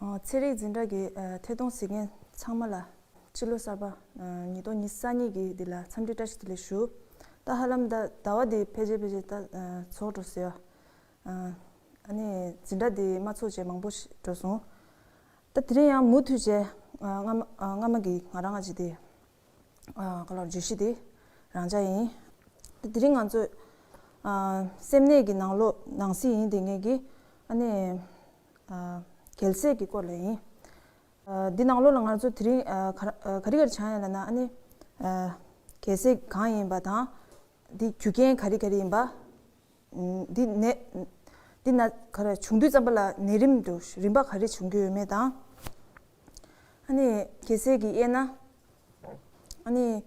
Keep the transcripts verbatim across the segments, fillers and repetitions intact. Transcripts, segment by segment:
ཚན་རིག་འཛིན་གྲྭ་གི་ཐད་གཏོང་གཟིགས་མཁན་ཚང་མ་ལ་སྤྱི་ལོ་གསར་པ་ཉིས་སྟོང་ཉི་ཤུ་རྩ་གཉིས་ཀྱི་འདི་ལ་འཚམས་འདྲི་བཀྲ་ཤིས་བདེ་ལེགས་ཞུ། ད་ཧ་ལམ་ད་ཟླ་བ་འདི་ཕལ་ཆེར་ཕལ་ཆེར་ད་རྫོགས་འགྲོ་ཟེར་བ། ཨ་ནི་འཛིན་གྲྭ་འདི་མ་ཚོགས་བྱས་མང་པོ་ཞིག་འགྲོ་སོང་། ད་དེ་རིང་ཡང་མུ་མཐུད་བྱས་སྔ་མ་སྔ་མ་གི་ང་རང་ང་ཅིག་དེ་ག་ལ་བརྗོད་གཞི་དེ་རང་འཇགས་ཡིན། ད་དེ་རིང་ང་ཚོས་སེམས་ནད་ཀྱི་ནང་ལོགས་ནང་གསེས་ཡིན་དེ་ངེད་ཀྱི་ཨ་ནི་རྒྱལ་སྲས་ཀྱི་སྐོར་ལ་ཡིན། འདི་ནང་ལོགས་ལ་ང་ཚོ་དེ་རིང་ག་རེ་ག་རེ་བྱ་ཡ་ལབ་ན་ཨ་ནི་རྒྱལ་སྲས་གང་ཡིན་པ་དང་། འདི་རྒྱུ་རྐྱེན་ག་རེ་ག་རེ་ཡིན་པ། འདི་ནད། འདི་ན་ག་རེ་བྱུང་དུས་ཙམ་པ་ལ་ནད་རིམས་དུ་རིམ་པ་ག་རེ་བྱུང་རྒྱུ་ཡོད་མེད་དང་། ཨ་ནི་རྒྱལ་སྲས་ཀྱི་དབྱེ་ན། ཨ་ནི་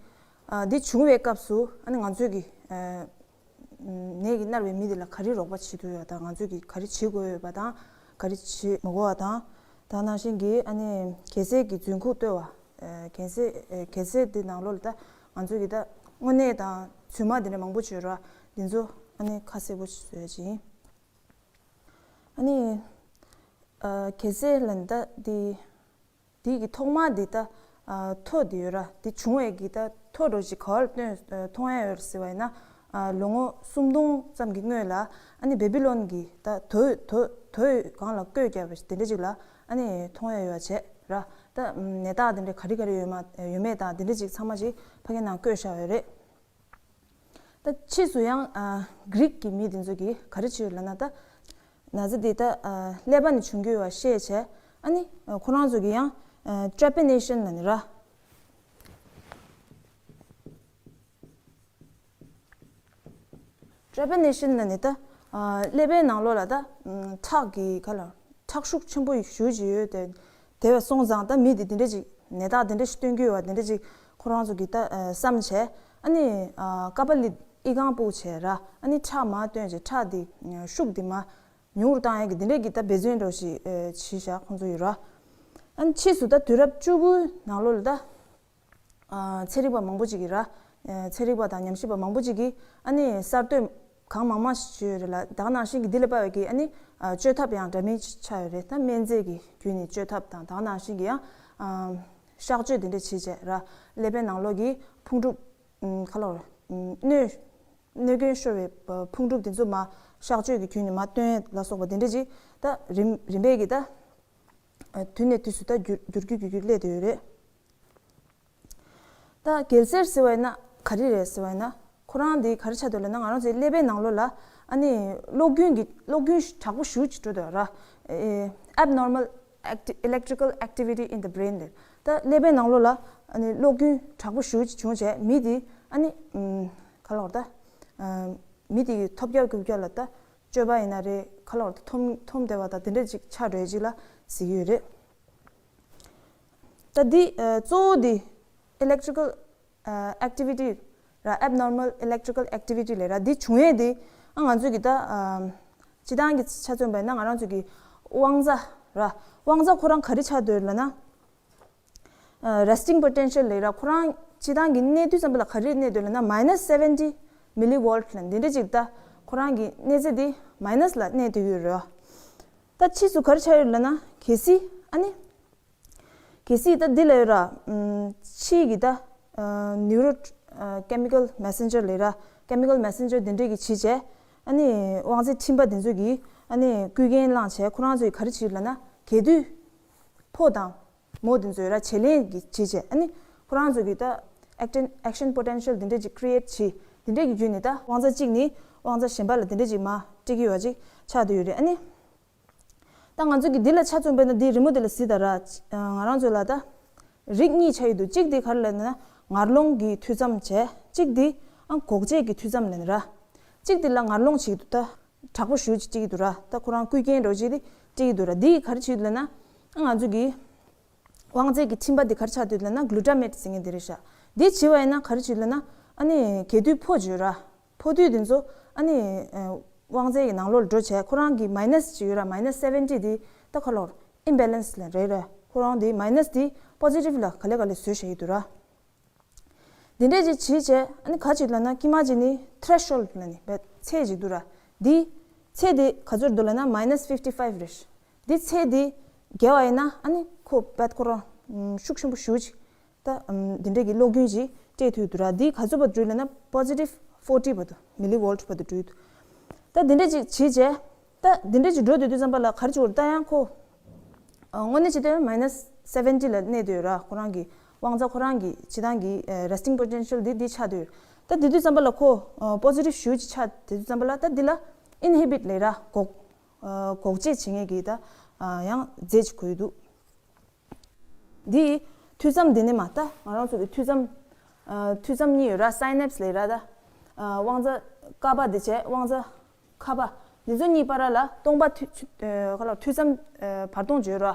འདི་བྱུང་བའི་སྐབས་སུ་ཨ་ནི་ང་ཚོས་ཀྱི་ནད་ཀྱིས་མནར་བའི་མི་དེ་ལ་ག་རེ་རོགས་པ་བྱེད་ཐུབ་ཡོད་དང་ང་ཚོས་ཀྱི་ག་རེ་བྱེད་དགོས་ཡོད་པ་དང་ག་རེ་བྱེད་མི་དགོས་པ་དང་། ད་ནང་བཞིན་གྱི་ཨ་ནི་རྒྱལ་སྲས་ཀྱི་རྫུན་ཁུག་བརྟོལ་བ། རྒྱལ་སྲས་རྒྱལ་སྲས་འདི་ནང་ལོགས་ལ་ད་ང་ཚོས་ཀྱི་ད་དངོས་གནས་དང་རྫུན་མ་འདི་འདྲ་མང་པོ་བྱོས་ར་འདི་ཚོ་ཨ་ནི་ཁ་གསལ་པོ་ཞིག་བཟོས་ཡ་ཅིག་ཡིན། ཨ་ནི་རྒྱལ་སྲས་ལ་ནི་ད་འདི་འདི་གི་ཐོག་མ་འདི་ད་ཐོ་འདི་ཡོད་ར་འདི་བྱུང་བའི་གི་ད་ཐོ་འགྲོ་ཞིག་ག་བར་སྟོན་མཐོང་ཡ་ཡོད་ཟེར་བ་ཡིན་ན། ལོ་ངོ་སུམ་སྟོང་ཙམ་གྱི་སྔོན་ལ་ཨ་ནི་བེ་བི་ལོན་གྱི་ད་དོ་དོ་དོ་སྒང་ལ་བརྐོས་བརྒྱབ་པ་དེ་འདྲ་ཅིག་ལ་ཨ་ནི་མཐོང་ཡ་ཡོད་བྱས་ར། ད་ནད་རྟགས་དེ་འདྲ་ག་རེ་ག་རེ་ཡོད་མ་ཡོད་མེད་དང་དེ་འདྲ་ཅིག་ཚང་མ་ཅིག་ཕ་གི་ནང་བཀོད་བཞག་ཡོད་རེད། ད་ཕྱིས་སུ་ཡང་གྷི་རིག་གི་མི་དེ་ཚོ་གིས་ག་རེ་བྱས་ཡོད་ལབ་ན་ད་ན་ཚ་དེ་ད་ཀླད་པ་ནས་བྱུང་གི་ཡོད་པ་ཤེས་བྱས་ཨ་ནི་ཁོ་རང་ཚོ་གིས་ཡང་ཏྲེ་པེ་ནེ་ཤན་ལབ་ནི་ར། ཏྲེ་པེ་ནེ་ཤན་ལབ་ནི་ད་ཀླད་པའི་ནང་ལོགས་ལ་ད་ཁྲག་གི་ག་ལ་ཁྲག་ཤུགས་ཆེན་པོ་ཞེ་ཅིག་ཡོད་དེ། དེ་བས་སོང་ཙང་ད་མི་དེ་དེ་འདྲ་ཅིག་ནད་རྟགས་དེ་འདྲ་ཞིག་སྟོན་གྱི་ཡོད་པ་དེ་འདྲ་ཅིག་ཁོ་རང་ཚོ་གིས་ད་བསམ་བྱས་ཨ་ནི་ཀ་པ་ལི་ཨི་ཁང་སྤུག་བྱས་ར་ཨ་ནི་ཁྲག་མར་བཏོན་བྱས་ཁྲག་དེ་ཤུགས་དེ་མར་ཉུང་རུ་བཏང་ཡས་ཀྱི་དེ་འདྲ་གི་ད་འབད་བརྩོན་འདྲ་ཞིག་བྱས་བཞག་ཁོང་ཚོ་ཡོད་ར། ཨ་ནི་ཕྱིས་སུ་ད་དུས་རབས་བཅུ་དགུའི་ནང་ལོགས་ལ་ད། ཚན་རིག་པ་མང་པོ་ཅིག་གིས་ར། ཚན་རིག་པ་དང་ཉམས་ཞིབ་པ་མང་པོ་ཅིག་གིས་ཨ་ནི་གསར་གཏོད་གང་མང་མང་ཞིག་བྱས་ཡོད་རེད་ལ་ད་ག་ནང་བཞིན་གྱི་འདི་ལ་དཔག་པའི་གི་ཨ་ནི་བཅོས་ཐབས་ཡང་འདྲ་མིན་ཅིག་ཆགས་ཡོད་རེད། ད་སྨན་རྫས་ཀྱི་བརྒྱུད་ནས་བཅོས་ཐབས་དང་ད་ག་ནང་བཞིན་གྱི་ཡང་གཤག་བཅོས་དེ་འདྲ་བྱས་བྱས་ར་ཀླད་པའི་ནང་ལོགས་ཀྱི་ཕུང་གྲུབ་ག་ལ་བར་གནོད་གནོད་སྐྱོན་ཤོར་བའི་ཕུང་གྲུབ་དེ་ཚོ་མར་གཤག་བཅོས་ཀྱི་བརྒྱུད་ནས་མར་བཏོན་ལ་སོགས་པ་དེ་འདྲ་ཅིག་ད་རིམ་རིམ་པས་ཀྱི་ད་དུས་ནས་དུས་སུ་ད་འགྱུར་འགྱུར་རྒྱུ་འགྱུར་རྒྱུ་སླེབས་བསྡད་ཡོད་རེད། ད་རྒྱལ་སྲས་ཟེར་བ་ཡིན་ན་ག་རེ་རེད་ཟེར་བ་ཡིན་ན་ཁོ་རང་འདི་ག་རེ་ཆགས་འདུག་ལབ་ན་ང་རང་ཚོའི་ཀླད་པའི་ནང་ལོགས་ལ་ཨ་ནི་གློག་རྒྱུན་གྱི་གློག་རྒྱུན་དྲག་པོ་ཞེ་ཅིག་འགྲོ་འདུག་ར། Abnormal acti- electrical activity in the brain ལབ། ད་ཀླད་པའི་ནང་ལོགས་ལ་ཨ་ནི་གློག་རྒྱུན་དྲག་པོ་ཞེ་ཅིག་བྱུང་བྱས་མི་འདི་ཨ་ནི་ག་ལ་བར་ད་མི་འདི་ཐོལ་རྒྱག་རྒྱུག་རྒྱག་ལ་ད་སྤྱོད་པ་ཡིན་ན་རེད་ག་ལ་བར་ད་འཐོམ་འཐོམ་བསྡད་པ་དང་དེ་འདྲ་ཅིག་ཆགས་འགྲོ་ཡས་ཅིག་ལ་ཟེར་གྱི་ཡོད་རེད། ད་འདི་གཙོ་བོ་འདི་electrical activity ར་abnormal electrical activity ལབ་ར་འདི་བྱུང་ཡས་འདི་ཨ་ང་ཚོས་ཀྱི་ད་སྤྱི་བཏང་གི་ཆ་མཚོན་པ་ཡིན་ན་ང་རང་ཚོས་ཀྱི་དབང་རྩ་ར་དབང་རྩ་ཁོ་རང་ག་རེ་ཆགས་འདུག་ལབ་ན་resting potential ལབ་ར་ཁོ་རང་སྤྱི་བཏང་གི་གནས་དུས་ཙམ་པ་ལ་ག་རེ་གནས་འདུག་ལབ་ན་minus seventy millivolt ལ་འདི་འདྲ་ཅིག་ད་ཁོ་རང་གི་གནས་ཚད་འདི་minus ལ་གནས་འདུག་ཡོད་རེད། ད་ཕྱིས་སུ་ག་རེ་ཆགས་ཡོད་ལབ་ན་གལ་སྲིད་ཨ་ནི། གལ་སྲིད་ད་འདི་ལ་ཡོད་ར། ཕྱིའི་གི་ད་neurochemical messenger ལབ་ར་chemical messenger འདི་འདྲས་ཀྱི་བྱས་བྱས་ཨ་ནི་དབང་རྩའི་འཕྲིན་པ་འདི་ཚོ་གིས་ཨ་ནི་བསྐུལ་མཁན་བླངས་བྱས་ཁོ་རང་ཚོས་ག་རེ་བྱེད་ལབ་ན་གས་དུས་ཕོ་དང་མོ་འདི་ཚོ་ཡོད་ར་བྱེད་ལེན་གྱི་བྱས་བྱས་ཨ་ནི་ཁོ་རང་ཚོ་གིས་ད་action action potential འདི་འདྲས་ཀྱི་create བྱས་འདི་འདྲས་ཀྱི་བརྒྱུད་ནས་ད་དབང་རྩ་གཅིག་ནས་དབང་རྩ་གཞན་པ་ལ་འདི་འདྲས་ཀྱི་མར་སྤྲད་ཀྱི་ཡོད་པ་ཅིག་ཆགས་བསྡད་ཡོད་རེད་ཨ་ནི། ད་ང་ཚོ་གི་འདི་ལ་ཆ་མཚོན་པས་ན་འདི་རི་མོ་འདི་ལ་གཟིགས་དང་ར། ང་རང་ཚོ་ལ་ད་རིགས་གཉིས་ཆགས་ཡོད་འདུག་གཅིག་དེ་ག་རེ་ལབ་ན་ངར་སློང་གི་མཐུད་མཚམས་བྱས། གཅིག་དེ་ཨ་འགོག་བྱེད་ཀྱི་མཐུད་མཚམས་ལབ་ནི་ར། གཅིག་དེ་ལ་ངར་སློང་བྱེད་ཀྱི་འདུག་ད་དྲག་པོ་ཞེ་ཅིག་སྤྲད་ཀྱི་འདུག་ར། ད་ཁོ་རང་བསྐུལ་མཁན་འདྲ་བོ་ཅིག་དེ་སྤྲད་ཀྱི་འདུག་ར། འདི་ག་རེ་བྱེད་ཀྱི་འདུག་ལབ་ན་ཨ་ང་ཚོ་གི་དབང་རྩའི་གི་འཕྲིན་པ་འདི་ག་རེ་ཆགས་འདུག་ལབ་ན་glutamate ཟེར་མཁན་དེ་རེད་ཤག་འདི་བྱེད་པ་ཡིན་ན་ག་རེ་བྱེད་ལབ་ན་ཨ་ནི་གས་དུས་ཕོ་བྱོས་ར། ཕོ་དུས་དེ་ཚོ་ཨ་ནི་དབང་རྩའི་གི་ནང་ལོགས་ལ་འགྲོ་བྱས་ཁོ་རང་གི་minus ཅིག་ཡོད་ར། minus seventy དེ་ད་ཁ་ལོར་imbalance ལ་རེད་ར། ཁོ་རང་དེ་minus དེ་positive ལ་ག་ལེ་ག་ལེ་བཟོས་བཞག་གི་འདུག་ར། འདི་འདྲས་ཅིག་བྱས་བྱས་ཨ་ནི་ག་ཅིག་ལབ་ན་དཀྱིལ་མ་ཅིག་ནི་threshold ལབ་ནི་བས་ཚད་ཅིག་འདུག་ར། འདི་ཚད་དེ་ག་ཚོད་འདུག་ལབ་ན་minus fifty five རེད། འདི་ཚད་དེ་ བརྒལ་བ་ཡིན་ན་ཨ་ནི་ཁོ་བད་ཁོ་རང་ཤུགས་ཆེན་པོ་ཞེ་པོ་ཅིག་ད་འདི་འདྲ་གི་གློག་རྒྱུན་ཅིག་སྤྲད་ཐུབ་འདུག་ར། འདི་ག་ཚོད་བར་འགྲོ་ལབ་ན་positive forty བར་དུ་millivolt བར་དུ་འགྲོ་འདུག་ད་འདི་འདྲ་ཅིག་བྱས་རྗེས་ད་འདི་འདྲ་ཅིག་འགྲོ་སྡོད་དུས་ཙམ་པ་ལ་ག་རེ་བྱུང་རེད། ད་ཡང་ཁོ་དངོས་གནས་བྱེད་དུས་minus seventy ལ་གནས་སྡོད་ར། ཁོ་རང་གི་དབང་རྩ་ཁོ་རང་གི་སྤྱིར་བཏང་གི་resting potential འདི་འདི་ཆགས་སྡོད་ར། ད་དེ་དུས་ཙམ་པ་ལ་ཁོ་positive ཞེ་པོ་ཅིག་ཆགས་དེ་དུས་ཙམ་པ་ལ་ད་འདི་ལ་inhibit ལབ་ར། འགོག་འགོག་བཅད་བྱེད་མཁན་གྱི་ད་ཡང་རྫས་ཅིག་གོ་ཡི་འདུག་འདི་མཐུད་མཚམས་འདི་ནས་མ་ད་ང་རང་ཚོ་གི་མཐུད་མཚམས་མཐུད་མཚམས་གཉིས་ཡོད་ར། synapse ལབ་ར། ད་དབང་རྩ་ཀ་པ་འདི་བྱས་དབང་རྩ་ཁ་པ་འདི་ཚོ་གཉིས་བར་ལ་སྟོང་པ་མཐུད་ཁ་ལ་མཐུད་མཚམས་བར་སྟོང་བརྗོད་ར།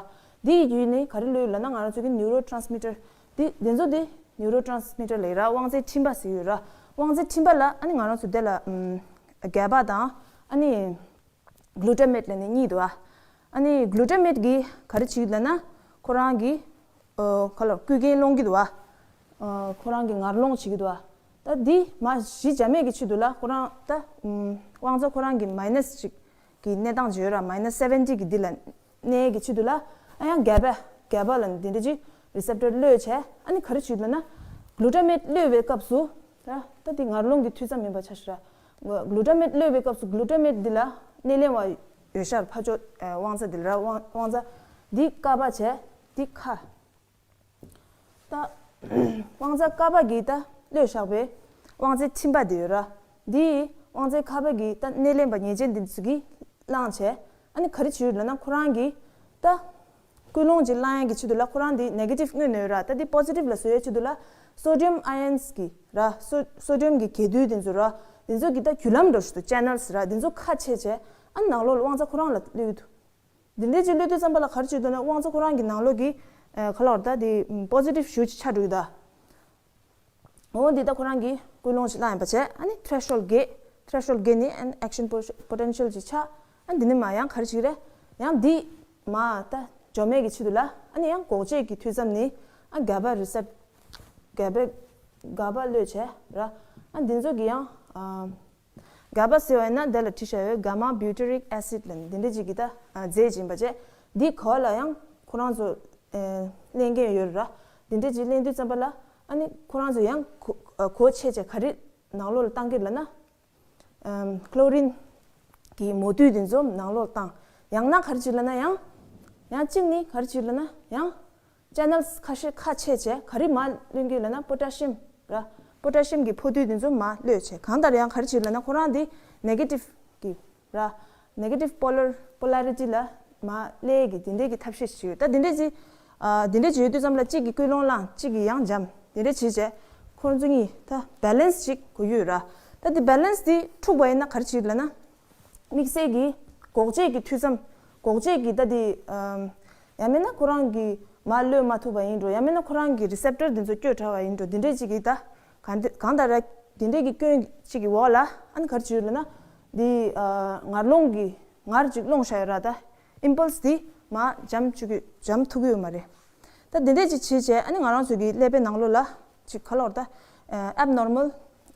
འདི་ཡི་བརྒྱུད་ནས་ག་རེ་ལོས་ལབ་ན་ང་རང་ཚོ་གི་neurotransmitter འདི་འདི་ཚོ་འདི་neurotransmitter ལབ་ར། དབང་རྩའི་འཕྲིན་པ་ཟེར་ཡོད་ར། དབང་རྩའི་འཕྲིན་པ་ལ་ཨ་ནི་ང་རང་ཚོ་དེ་ལ་ཨམ་GABA དང་ཨ་ནི་glutamate ལབ་ནས་གཉིས་འདུག་ཨ། ཨ་ནི་glutamate གིས་ག་རེ་བྱེད་ཀྱི་ལབ་ན་ཁོ་རང་གི་ཨ་ཁ་ལོ་སྐུ་རྒྱན་སློང་གི་འདུག་ཨ། ཨ་ཁོ་རང་གི་ངར་སློང་བྱེད་ཀྱི་འདུག་ཨ། ད་འདི་མ་གཞི་འཇམ་མེད་ཀྱི་ཆེད་དུ་ལ་ཁོ་རང་ད་ཨམ་དབང་རྩ་ཁོ་རང་གི་minus གཅིག་གི་གནས་སྟངས་བརྗོད་ར། minus seventy གི་འདི་ལ་གནས་ཀྱི་ཆེད་དུ་ལ་ཨ་ཡང་GABA GABA ལ་འདི་འདྲ་ཅིག་receptor གློད་བྱས། ཨ་ནི་ག་རེ་བྱེད་ཀྱི་ལབ་ན་glutamate གློད་པའི་སྐབས་སུ་ད་ད་འདི་ངར་སློང་གི་མཐུད་མཚམས་ཡིན་པ་ཆ་བཞག་ར། glutamate གློད་པའི་སྐབས་སུ་glutamate འདི་ལ་སྣེ་ལེན་པ་ཡོད་ཤག་ཕར་ཕྱོགས་ཨ་དབང་རྩ་འདི་ལ་ར། དབང་དབང་རྩ་འདི་ཀ་པ་བྱས་འདི་ཁ། ད་དབང་རྩ་ཀ་པ་གིས་ད་གློད་བཞག་པའི་དབང་རྩའི་འཕྲིན་པ་འདི་ཡོད་ར། འདིས་དབང་རྩའི་ཁ་པ་གིས་ད་སྣེ་ལེན་པ་ཉེས་ཅན་འདི་ཚོ་གིས་བླངས་བྱས། ཨ་ནི་ག་རེ་བྱེད་ཡོད་ལབ་ན་ཁོ་རང་གིས་ད་ཀུན་སློང་ཅིག་བླང་ཡག་གི་ཆེད་དུ་ལ་ཁོ་རང་འདི་negative མངོན་ནས་ཡོད་ར། ད་འདི་positive ལ་བཟོ་ཡག་ཆེད་དུ་ལ་sodium ions གི་ར། སོ་sodium གི་གྱེས་རྡུལ་འདི་ཚོ་ར། འདི་ཚོ་གི་ད་རྒྱུ་ལམ་འདྲ་ཞིག་ཏུ་channels ར། འདི་ཚོ་ཁ་ཕྱེ་བྱས་ཨ་ནི་ནང་ལོགས་ལ་དབང་རྩ་ཁོ་རང་ལ་གློད་ཀྱི་འདུག་འདི་འདྲའི་ཅིག་གློད་དུས་ཙམ་པ་ལ་ག་རེ་བྱེད་འདུག་ན་དབང་རྩ་ཁོ་རང་གི་ནང་ལོགས་ཀྱི་ཨ་ག་ལབ་ར། ད་དེ་positive ཞེ་པོ་ཅིག་ཆགས་འགྲོ་གི་ད། འོ་འདི་ད་ཁོ་རང་གིས་ཀུན་སློང་ཞིག་བླངས་ཡིན་པ་བྱས། ཨ་ནི་threshold བརྒལ། threshold བརྒལ་ནས་ཨ་ནི་action potential ཅིག་ཆགས། ཨ་འདི་ནས་མ་ཡང་ག་རེ་བྱེད་ཀྱི་རེད། ཡང་འདི་མ་ད་འཇོམས་ཡག་གི་ཆེད་དུ་ལ་ཨ་ནི་ཡང་འགོག་བྱེད་ཀྱི་མཐུད་མཚམས་ནི་ཨ་GABA receptor GABA GABA གློད་བྱས་ར། ཨ་འདི་ཚོ་གི་ཡང་ཨ་GABA ཟེར་བ་ཡིན་ན་དེ་ལ་བྲིས་བཞག་ཡོད། gamma butyric acid ལབ་ནས་འདི་འདྲ་ཅིག་གི་ད་ཨ་རྫས་ཅིག་ཡིན་པ་བྱས། འདི་ག་ལ་ཡང་ཁོ་རང་ཚོ་ཨ་ལེན་མཁན་ཡོད་ར། འདི་འདྲ་ཅིག་ལེན་དུས་ཙམ་པ་ལ་ཨ་ནི་ཁོ་རང་ཚོ་ཡང་གོ་ཨ་གོ་ཆེ་ཆེ་ག་རེ་ནང་ལོགས་ལ་བཏང་གི་ལབ་ན་ཨམ་chlorine གི་མོ་དུད་འདི་ཚོ་ནང་ལོགས་བཏང་། ཡང་ན་ག་རེ་བྱེད་ལབ་ན་ཡང་ཡང་གཅིག་ནི་ག་རེ་བྱེད་ལབ་ན་ཡང་channels ཁ་ཤས་ཁ་ཕྱེ་བྱས་ག་རེ་མར་བླུགས་ཀྱི་ལབ་ན་potassium ར། potassium གི་ཕོ་དུད་འདི་ཚོ་མར་གློད་བྱས། གང་ལྟར་ཡང་ག་རེ་བྱེད་ལབ་ན་ཁོ་རང་འདི་negative གི་ར། negative polar polarity ལ་མར་སླེབས་ཀྱི་དེ་འདྲའི་གི་ཐབས་ཤེས་ཤིག་ཡོད། ད་དེ་འདྲའི་ཅིག་ཨ་དེ་འདྲའི་ཅིག་ཡོད་དུས་ཙམ་ལ་གཅིག་གིས་ཀུན་སློང་བླངས། གཅིག་གིས་ཡང་འཇམ། དེ་འདྲའི་བྱས་བྱས་ཁོ་རང་ཚོ་གཉིས་ད་balance ཅིག་དགོས་ཀྱི་ཡོད་ར། ད་དེ་balance དེ་འཁྲུགས་པ་ཡིན་ན་ག་རེ་བྱེད་ལབ་ན། དམིགས་བསལ་གྱི་འགོག་བྱེད་ཀྱི་མཐུད་མཚམས། འགོག་བྱེད་ཀྱི་ད་དེ་ཨམ་ཡང་མིན་ན་ཁོ་རང་གིས་མར་གློད་མ་ཐུབ་པ་ཡིན་འགྲོ། ཡང་མིན་ན་ཁོ་རང་གི་receptor འདི་ཚོ་བསྐྱོད་དྲགས་པ་ཡིན་འགྲོ། འདི་འདྲའི་ཅིག་གིས་ད་གང་འདི་གང་ལྟར་ར་འདི་འདྲའི་གི་སྐྱོན་ཅིག་གི་འོག་ལ་ཨ་ནི་ག་རེ་བྱེད་ལབ་ན། འདི་ཨ་ངར་སློང་གི་ངར་ཅིག་སློང་བཞག་ཡོད་ར། ད་impulse འདི་མར་འཇམ་བཅུག་གི་འཇམ་ཐུབ་ཀྱི་ཡོད་མ་རེད། ད་འདི་འདྲས་ཅིག་བྱས་བྱས་ཨ་ནི་ང་རང་ཚོ་གི་ཀླད་པའི་ནང་ལོགས་ལ་ཅིག་ག་ལབ་ར། ད་ཨ་abnormal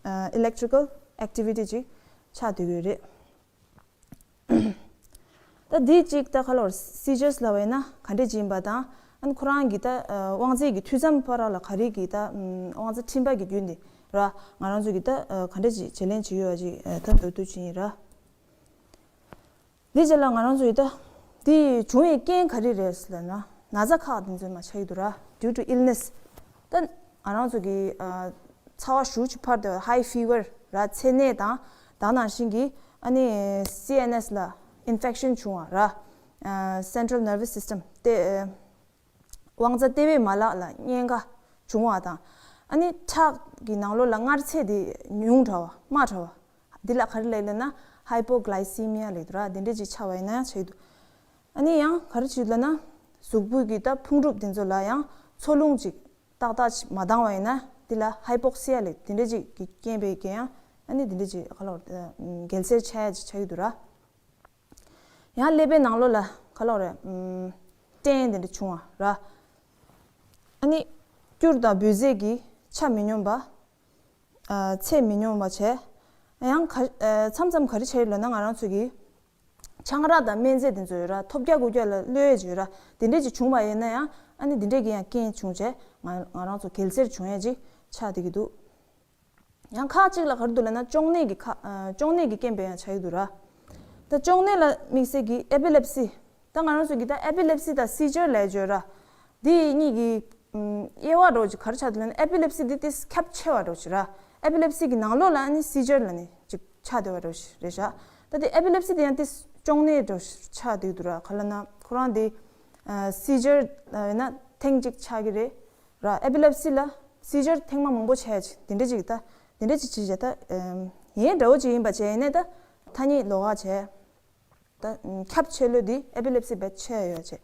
ཨ་electrical activity ཅིག་ཆགས་སྡོད་ཀྱི་ཡོད་རེད། ད་འདི་ཅིག་ད་ག་ལབ་ར། seizures ལབ་པ་ཡིན་ན་ག་འདྲས་ཅིག་ཡིན་པ་དང་། ཨ་ནི་ཁོ་རང་གི་ད་ཨ་དབང་རྩའི་གི་མཐུད་མཚམས་བར་ལ་ག་རེ་གི་ད་ཨམ་དབང་རྩ་འཕྲིན་པ་གི་བརྒྱུད་ནས་ར། ང་རང་ཚོ་གི་ད་ཨ་ག་འདྲས་ཅིག་བྱེད་ལེན་བྱེད་ཡོད་པ་ཅིག་ཨ་ད་མདོར་བསྡུས་ཅིག་ཡིན་ར། འདི་རྗེས་ལ་ང་རང་ཚོ་ཡི་ད་འདི་བྱུང་བའི་རྐྱེན་ག་རེ་རེད་ཟེར་ལབ་ན། ན་ཚ་ཁག་དེ་ཚོ་མར་ཆགས་ཀྱི་འདུག་ར། due to illness ད་ང་རང་ཚོ་གི་ཨ་ཚ་བ་ཞེ་པོ་ཅིག་འཕར་དུས་high fever ར། ཚད་ནད་དང་ད་ནང་བཞིན་གྱི་ཨ་ནི་སི་ཨེན་ཨེས་ལ་infection བྱུང་བ་ར། ཨ་central nervous system ལྟེ་དབང་རྩ་ལྟེ་བའི་མ་ལག་ལ་གཉན་ཁ་བྱུང་བ་དང་། ཨ་ནི་ཁྲག་གི་ནང་ལོགས་ལ་མངར་ཚད་དེ་ཉུང་དྲགས་པ་དམའ་དྲགས་པ། འདི་ལ་ག་རེ་ལབ་ལབ་ན་hypoglycemia ལབ་འདུག་ར། འདི་འདྲས་ཅིག་ཆགས་པ་ཡིན་ན་ཆགས་ཀྱི་འདུག་ཨ་ནི་ཡང་ག་རེ་བྱེད་ལབ་ན། གཟུགས་པོ་གི་ད་ཕུང་གྲུབ་དེ་ཚོ་ལ་ཡང་འཚོ་རླུང་ཅིག་ཏག་ཏག་ཅིག་མ་འདང་བ་ཡིན་ན་འདི་ལ་hypoxia ལབ་འདི་འདྲས་ཅིག་གིས་རྐྱེན་པས་ཀྱང་ཨ་ནི་འདི་འདྲས་ཅིག་ག་ལབ་ར། འགལ་སེལ་ཆགས་ཡག་ཅིག་ཆགས་ཀྱི་འདུག་ར། ཡང་ཀླད་པའི་ནང་ལོགས་ལ་ག་ལབ་རེད། ཨམ་སྐྲན་དེ་འདྲ་བྱུང་བ་ར། ཨ་ནི་སྐྱུར་དང་འབུ་རྫས་ཀྱི་ཆ་མི་སྙོམས་པ། ཨ་ཚད་མི་སྙོམས་པ་བྱས། ཡང་ག་ཨ་མཚམས་མཚམས་ག་རེ་བྱས་ཡོད་ལབ་ན་ང་རང་ཚོ་གི་ ཆང་རག་དང་སྨན་རྫས་དེ་ཚོ་ཡོད་ར། ཐོལ་རྒྱག་རྐུབ་བཀྱག་ལ་གློད་ཡས་ཅིག་ཡོད་ར། དེ་འདྲས་ཅིག་བྱུང་བ་ཡིན་ན་ཡང་ཨ་ནི་དེ་འདྲས་ཀྱི་ཡང་རྐྱེན་བྱུང་བྱས་ང་ང་རང་ཚོ་གེལ་སེར་བྱུང་ཡས་ཅིག་ཆགས་བསྡད་ཀྱི་འདུག་ཡང་ཁག་ཅིག་ལ་ག་རེ་འདུག་ལབ་ན་གཅོང་ནད་ཀྱི་ཁ་ཨ་གཅོང་ནད་ཀྱི་རྐྱེན་པས་ཡང་ཆགས་ཀྱི་འདུག་ར། ད་གཅོང་ནད་ལ་དམིགས་བསལ་གྱི་ཨེ་པི་ལེབ་སི། ད་ང་རང་ཚོ་གི་ད་ཨེ་པི་ལེབ་སི་དང་སི་ཇར་ལབ་ཡས་ཅིག་ཡོད་ར། འདི་གཉིས་ཀྱི་ཨམ་དབྱེ་བ་འདྲ་བོ་ཅིག་ག་རེ་ཆགས་འདུག་ལབ་ན། ཨེ་པི་ལེབ་སི་འདི་ཏིས་ཁྱབ་ཆེ་བ་འདྲ་བོ་ཅིག་ར། ཨེ་པི་ལེབ་སི་གི་ནང་ལོགས་ལ་ཨ་ནི་སི་ཇར་ལབ་ནས་ཅིག་ཆགས་བསྡད་པ་འདྲ་བོ་ཅིག་རེད་ཤག་ད་དེ་ཨེ་པི་ལེབ་སི་དེ་ཡང་ཏིས་གཅོང་ནད་འདྲ་བོ་ཆགས་བསྡད་འདུག་ར། ག་ལབ་ན་ཁོ་རང་དེ་ཨ་སི་ཇར་ལབ་ན་ཐེངས་གཅིག་ཆགས་ཀྱི་རེད་ར། ཨེ་པི་ལེབ་སི་ལ་སི་ཇར་ཐེངས་མ་མང་པོ་ཆགས་ཡས་ཅིག་དེ་འདྲ་ཅིག་ད་དེ་འདྲ་ཅིག་བྱས་བྱས་ད་ཨམ་ཡན་འདྲ་བོ་ཅིག་ཡིན་པ་བྱས་ཡིན་ནའི་ད་ཐ་སྙད་ལོགས་ཀ་བྱས། ད་ཁྱབ་ཆེ་ལོས་འདི་ཨེ་པི་ལེབ་སི་བས་ཆེ་ཡོད་ཅེ།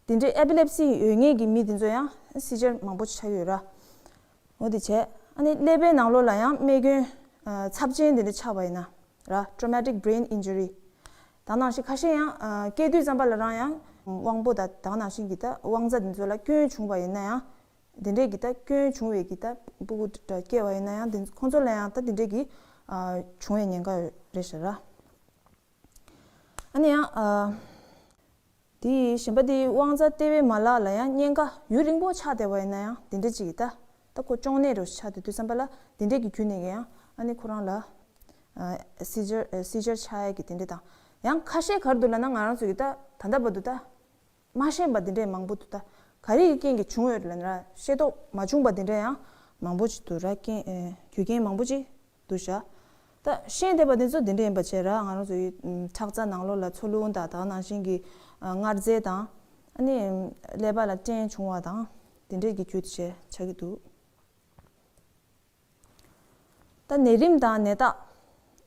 དེ་འདྲའི་ཨེ་པི་ལེབ་སི་ཡོད་མཁན་གྱི་མི་དེ་ཚོ་ཡང་སི་ཇར་མང་པོ་ཆགས་ཡོད་ར། འོ་དེ་བྱས་ཨ་ནི་ཀླད་པའི་ནང་ལོགས་ལ་ཡང་རྨས་སྐྱོན་ཨ་ཚབས་ཆེན་དེ་འདྲ་ཆགས་པ་ཡིན་ན་ར། Traumatic brain injury། ད་ནང་བཞིན་ཁ་ཤས་ཡང་ཨ་སྐྱེས་དུས་ཙམ་པ་ལ་རང་ཡང་དབང་པོ་དང་ད་ནང་བཞིན་གྱི་ད་དབང་རྩ་དེ་ཚོ་ལ་སྐྱོན་བྱུང་བ་ཡིན་ན་ཡང་། དེ་འདྲའི་གི་ད་སྐྱོན་བྱུང་བའི་གི་ད་སྤུ་གུ་འདྲ་སྐྱེ་བ་ཡིན་ན་ཡང་དེ་ཁོང་ཚོ་ལ་ཡང་ད་དེ་འདྲའི་གི་ཨ་བྱུང་བའི་ཉེན་ཁ་རེད་ཤག་ར། ཨ་ནི་ཡང་ཨ་དེ་གཞན་པ་དེ་དབང་རྩ་ལྟེ་བའི་མ་ལག་ལ་ཡང་གཉན་ཁ་ཡུན་རིང་པོ་ཆགས་བསྡད་པ་ཡིན་ན་ཡང་དེ་འདྲ་ཅིག་གི་ད་ད་ཁོ་གཅོང་ནད་རུ་ཆགས་བསྡད་དུས་ཙམ་པ་ལ་དེ་འདྲ་གི་བརྒྱུད་ནས་ཀྱི་ཡང་ཨ་ནི་ཁོ་རང་ལ་ཨ་སི་ཇར་ཨ་སི་ཇར་ཆགས་ཡ་གི་དེ་འདྲ་དང་། ཡང་ཁ་ཤས་ག་རེ་འདུག་ལབ་ན་ང་རང་ཚོ་གི་ད་ད་ལྟ་བར་དུ་ད་མ་ཤེས་པ་དེ་འདྲས་མང་པོ་འདུག་ད་ག་རེ་ཡི་རྐྱེན་གྱིས་བྱུང་ཡོད་ལབ་ན་ར་ཤེས་རྟོགས་མ་བྱུང་པ་དེ་འདྲས་ཡང་མང་པོ་ཅིག་འདུག་ར། རྐྱེན་ཨེ་རྒྱུ་རྐྱེན་མང་པོ་ཅིག་འདུག་ཤག་ད་ཤེས་བསྡད་པ་དེ་ཚོ་དེ་འདྲས་ཡིན་པ་བྱས་ར། ང་རང་ཚོའི་ཨམ་ཁྲག་རྩ་ནང་ལོགས་ལ་འཚོ་རླུང་དང་ད་ག་ནང་བཞིན་གྱི་ཨ་མངར་རྫས་དང་ཨ་ནི་ཀླད་པ་ལ་སྐྲན་བྱུང་བ་དང་དེ་འདྲས་ཀྱི་རྒྱུ་དེ་བྱས་ཆགས་ཀྱི་འདུག་ད་ནད་རིམས་དང་ནད་རྟགས།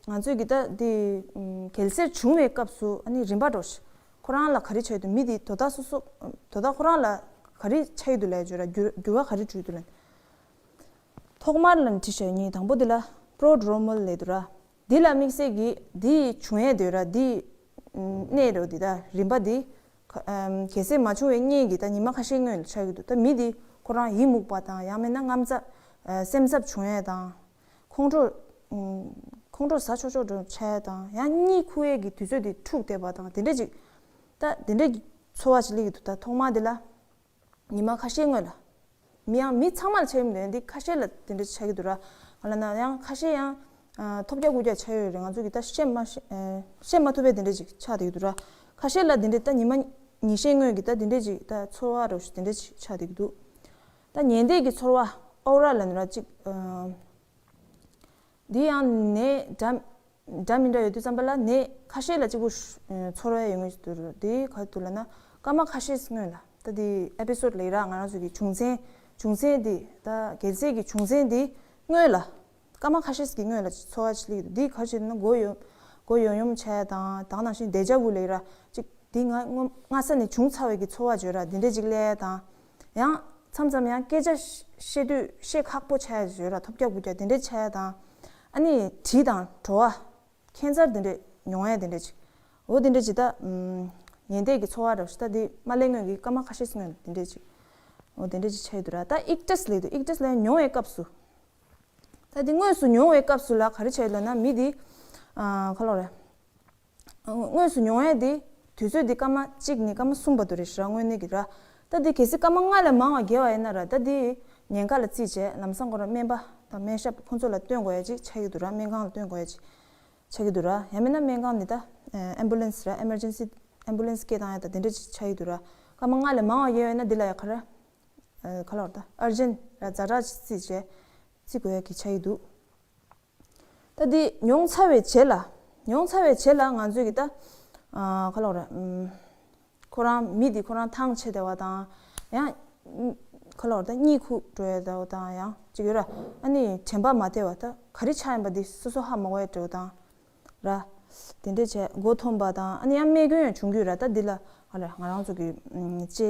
ང་ཚོས་ཀྱི་ད་འདི་ཨམ་གེལ་སེར་བྱུང་བའི་སྐབས་སུ་ཨ་ནི་རིམ་པ་འགྲོ་ཤག་ཁོ་རང་ལ་ག་རེ་ཆགས་ཡོད་འདུག་མི་འདི་དོ་བདག་སོ་སོ་དོ་བདག་ཁོ་རང་ལ་ག་རེ་ཆགས་ཡོད་འདུག་ལབ་བརྗོད་ར། འགྱུར་འགྱུར་བ་ག་རེ་འགྲོ་ཡོད་འདུག་ལབ། ཐོག་མར་ལ་ནི་བྲིས་ཤག་ཡིན། དང་པོ་འདི་ལ་པྲོ་ཌོར་མལ་ལབ་འདུག་ར། འདི་ལ་དམིགས་བསལ་གྱི་འདི་བྱུང་ཡས་འདུག་ར། འདི་ཨམ་གནས་རོ་འདི་ད་རིམ་པ་འདི་ཁ་ཨམ་གལ་སྲིད་མ་བྱུང་བའི་སྔོན་གྱི་ད་ཉི་མ་ཁ་ཤས་སྔོན་ལ་ཆགས་ཀྱི་འདུག་ད་མི་འདི་ཁོ་རང་ཡི་མུག་པ་དང་ཡང་མིན་ན་རྔམ་ཚ་ཨ་སེམས་འཚབ་བྱུང་ཡས་དང་། ཁོང་ཁྲོ་ཨམ་ཁོང་ཁྲོ་ཟ་ཆོག་ཆོག་འདྲ་ཆགས་ཡས་དང་ཡང་གཉིད་ཁུག་ཡས་ཀྱི་དུས་ཚོད་འདི་འཁྲུགས་བསྡད་པ་དང་དེ་འདྲ་ཅིག་ད་དེ་འདྲ་གི་ཚོར་བ་ཅིག་སླེབས་ཀྱི་འདུག་ད་ཐོག་མ་འདི་ལ། ཉི་མ་ཁ་ཤས་སྔོན་ལ། མི་ཡང་མི་ཚང་མ་ལ་ཆགས་ཡོད་མ་རེད། འདི་ཁ་ཤས་ལ་དེ་འདྲ་ཆགས་ཀྱི་འདུག་ར། ག་ལབ་ན་ཡང་ཁ་ཤས་ཡང་ཨ་ཐོལ་རྒྱག་རྐུབ་བཀྱག་ཆགས་ཡོད་རེད། ང་ཚོ་གི་ད་བཤད་མ་ཤེས་ཨ་བཤད་མ་ཐུབ་པའི་དེ་འདྲ་ཅིག་ཆགས་བསྡད་ཀྱི་འདུག་ར། ཁ་ཤས་ལ་དེ་འདྲ་ད་ཉི་མ་ཉི་ཤས་སྔོན་གྱི་ད་དེ་འདྲ་ཅིག་ད་ཚོར་བ་འདྲ་བོ་ཞིག་དེ་འདྲ་ཅིག་ཆགས་བསྡད་ཀྱི་འདུག་ད་ཉལ་བསྡད་ཀྱི་ཚོར་བ་ཨོ་ར་ལབ་ན་ར་ཅིག་ཨ། འདི་ཡང་ནད་འདྲ་འདྲ་མི་འདྲ་ཡོད་དུས་ཙམ་པ་ལ་ནད་ཁ་ཤས་ལ་གཅིག་པུ་ཚོར་བ་ཡོད་ངེས་ཤིག་འདུག་འདི་ག་རེ་འདུག་ལབ་ན་སྐར་མ་ཁ་ཤས་སྔོན་ལ་ད་འདི་ཨེ་པི་སོ་ཌི་ལབ་ཀྱི་ར། ང་རང་ཚོ་གི་བྱུང་ཚན་བྱུང་ཚན་འདི་ད་གལ་སྲིད་ཀྱི་བྱུང་ཚན་འདི་སྔོན་ལ་སྐར་མ་ཁ་ཤས་ཀྱི་སྔོན་ལ་ཚོར་བ་ཅིག་སླེབས་འདུག་འདི་ག་རེ་བྱས་ན་མགོ་ཡོམ་མགོ་ཡོམ་ཡོམ་བྱས་དང་ད་ག་ནང་བཞིན་དེ་ཇ་བུ་ལབ་ཀྱི་ར་གཅིག་འདི་ང་སྔོན་སྔ་ས་ནས་བྱུང་ཚར་བའི་གི་ཚོར་བ་བརྗོད་ར་འདི་འདྲ་ཅིག་སླེབས་དང་། ཡང་མཚམས་མཚམས་ཡང་སྐད་ཆ་བཤད་དུས་བཤད་ཁག་པོ་ཆགས་ཡ་བརྗོད་ར་ཐོལ་རྒྱག་རྐུབ་བཀྱག་འདི་འདྲ་ཆགས་ཡ་དང་། ཨ་ནི་དྲི་དང་བྲོ་བ་ཁྱད་མཚར་འདི་འདྲ་མྱོང་ཡ་འདི་འདྲ་ཅིག་འོ་འདི་འདྲ་ཅིག་ད་ཉལ་བསྡད་ཀྱི་ཚོར་བ་འདྲ་བོ་ཞིག་ད་འདི་མ་སླེབས་སྔོན་གྱི་སྐར་མ་ཁ་ཤས་སྔོན་འདི་འདྲ་ཅིག་འོ་འདི་འདྲ་ཅིག་ཆགས་ཡོད་འདུག་ར། ད་ཨིག་ཊས་ལབ་འདུག་ཨིག་ཊས་ལབ་མྱོང་བའི་སྐབས་སུ། ད་འདི་དངོས་སུ་མྱོང་བའི་སྐབས་སུ་ལ་ག་རེ་བྱས་ལབ་ན་མི་འདི་ཨ་ག་ལབ་རེད། དངོས་སུ་མྱོང་ཡས་འདི་དུས་ཚོད་འདི་སྐར་མ་གཅིག་ནས་སྐར་མ་གསུམ་བར་དུ་རེད་ཤག་ར། དངོས་གནས་ཀྱི་ར། ད་འདི་གལ་སྲིད་སྐར་མ་ལྔ་ལས་མང་བ་བརྒལ་བ་ཡིན་ན་ར་ད་འདི་ཉེན་ཁ་ལ་བརྩིས་བྱས་ལམ་སང་ཁོ་རང་སྨན་པ་དང་སྨན་ཞབས་ཁོང་ཚོ་ལ་སྟོན་དགོས་ཡ་ཅིག་ཆགས་ཀྱི་འདུག་ར། སྨན་ཁང་ལ་སྟོན་དགོས་ཡ་ཅིག་ཆགས་ཀྱི་འདུག་ར། ཡང་མིན་ན་སྨན་ཁང་འདི་ད་ཨེམ་བུ་ལན་སི་ར་ཨེ་མར་ཇེན་སི་ཨེམ་བུ་ལན་སི་སྐད་བཏང་ཡ་ད་དེ་འདྲ་ཅིག་ཆགས་ཀྱི་འདུག་ར། སྐར་མ་ལྔ་ལས་མང་བ་བརྒལ་བ་ཡིན་ན་འདི་ལ་ཡ་ག་ར་ག་ལབ་ར་ད་ཨར་ཇེན་ར་ཛ་དྲག་ཅིག་བརྩིས་བྱས་བརྩི་དགོས་ཡ་གི་ཆགས་ཀྱི་འདུག་ད་འདི་མྱོང་ཚར་བའི་རྗེས་ལ། མྱོང་ཚར་བའི་རྗེས་ལ་ང་ཚོས་ཀྱི་ད་ཨ་ག་ལབ་ར་ཨམ། ཁོ་རང་མི་འདི་ཁོ་རང་ཐང་ཆད་བསྡད་པ་དང་ཡང་ག་ལབ་ར་ད་གཉིད་ཁུག་འགྲོ་ཡ་བསྡད་པ་དང་ཡང་ཅིག་ཡོད་ར། ཨ་ནི་དྲན་པ་མ་བདེ་བ་ད་ག་རེ་ཆགས་ཡིན་པ་འདི་སོ་སོ་ཧ་མ་གོ་ཡ་འདྲ་བོ་དང་ར། དེ་འདྲ་བྱས་མགོ་འཐོམ་པ་དང་ཨ་ནི་ཡང་རྨས་སྐྱོན་ཡང་བྱུང་གི་ཡོད་ར། ད་འདི་ལ་ག་ལབ་ར་ང་རང་ཚོ་གི་ཨམ་ལྕེ།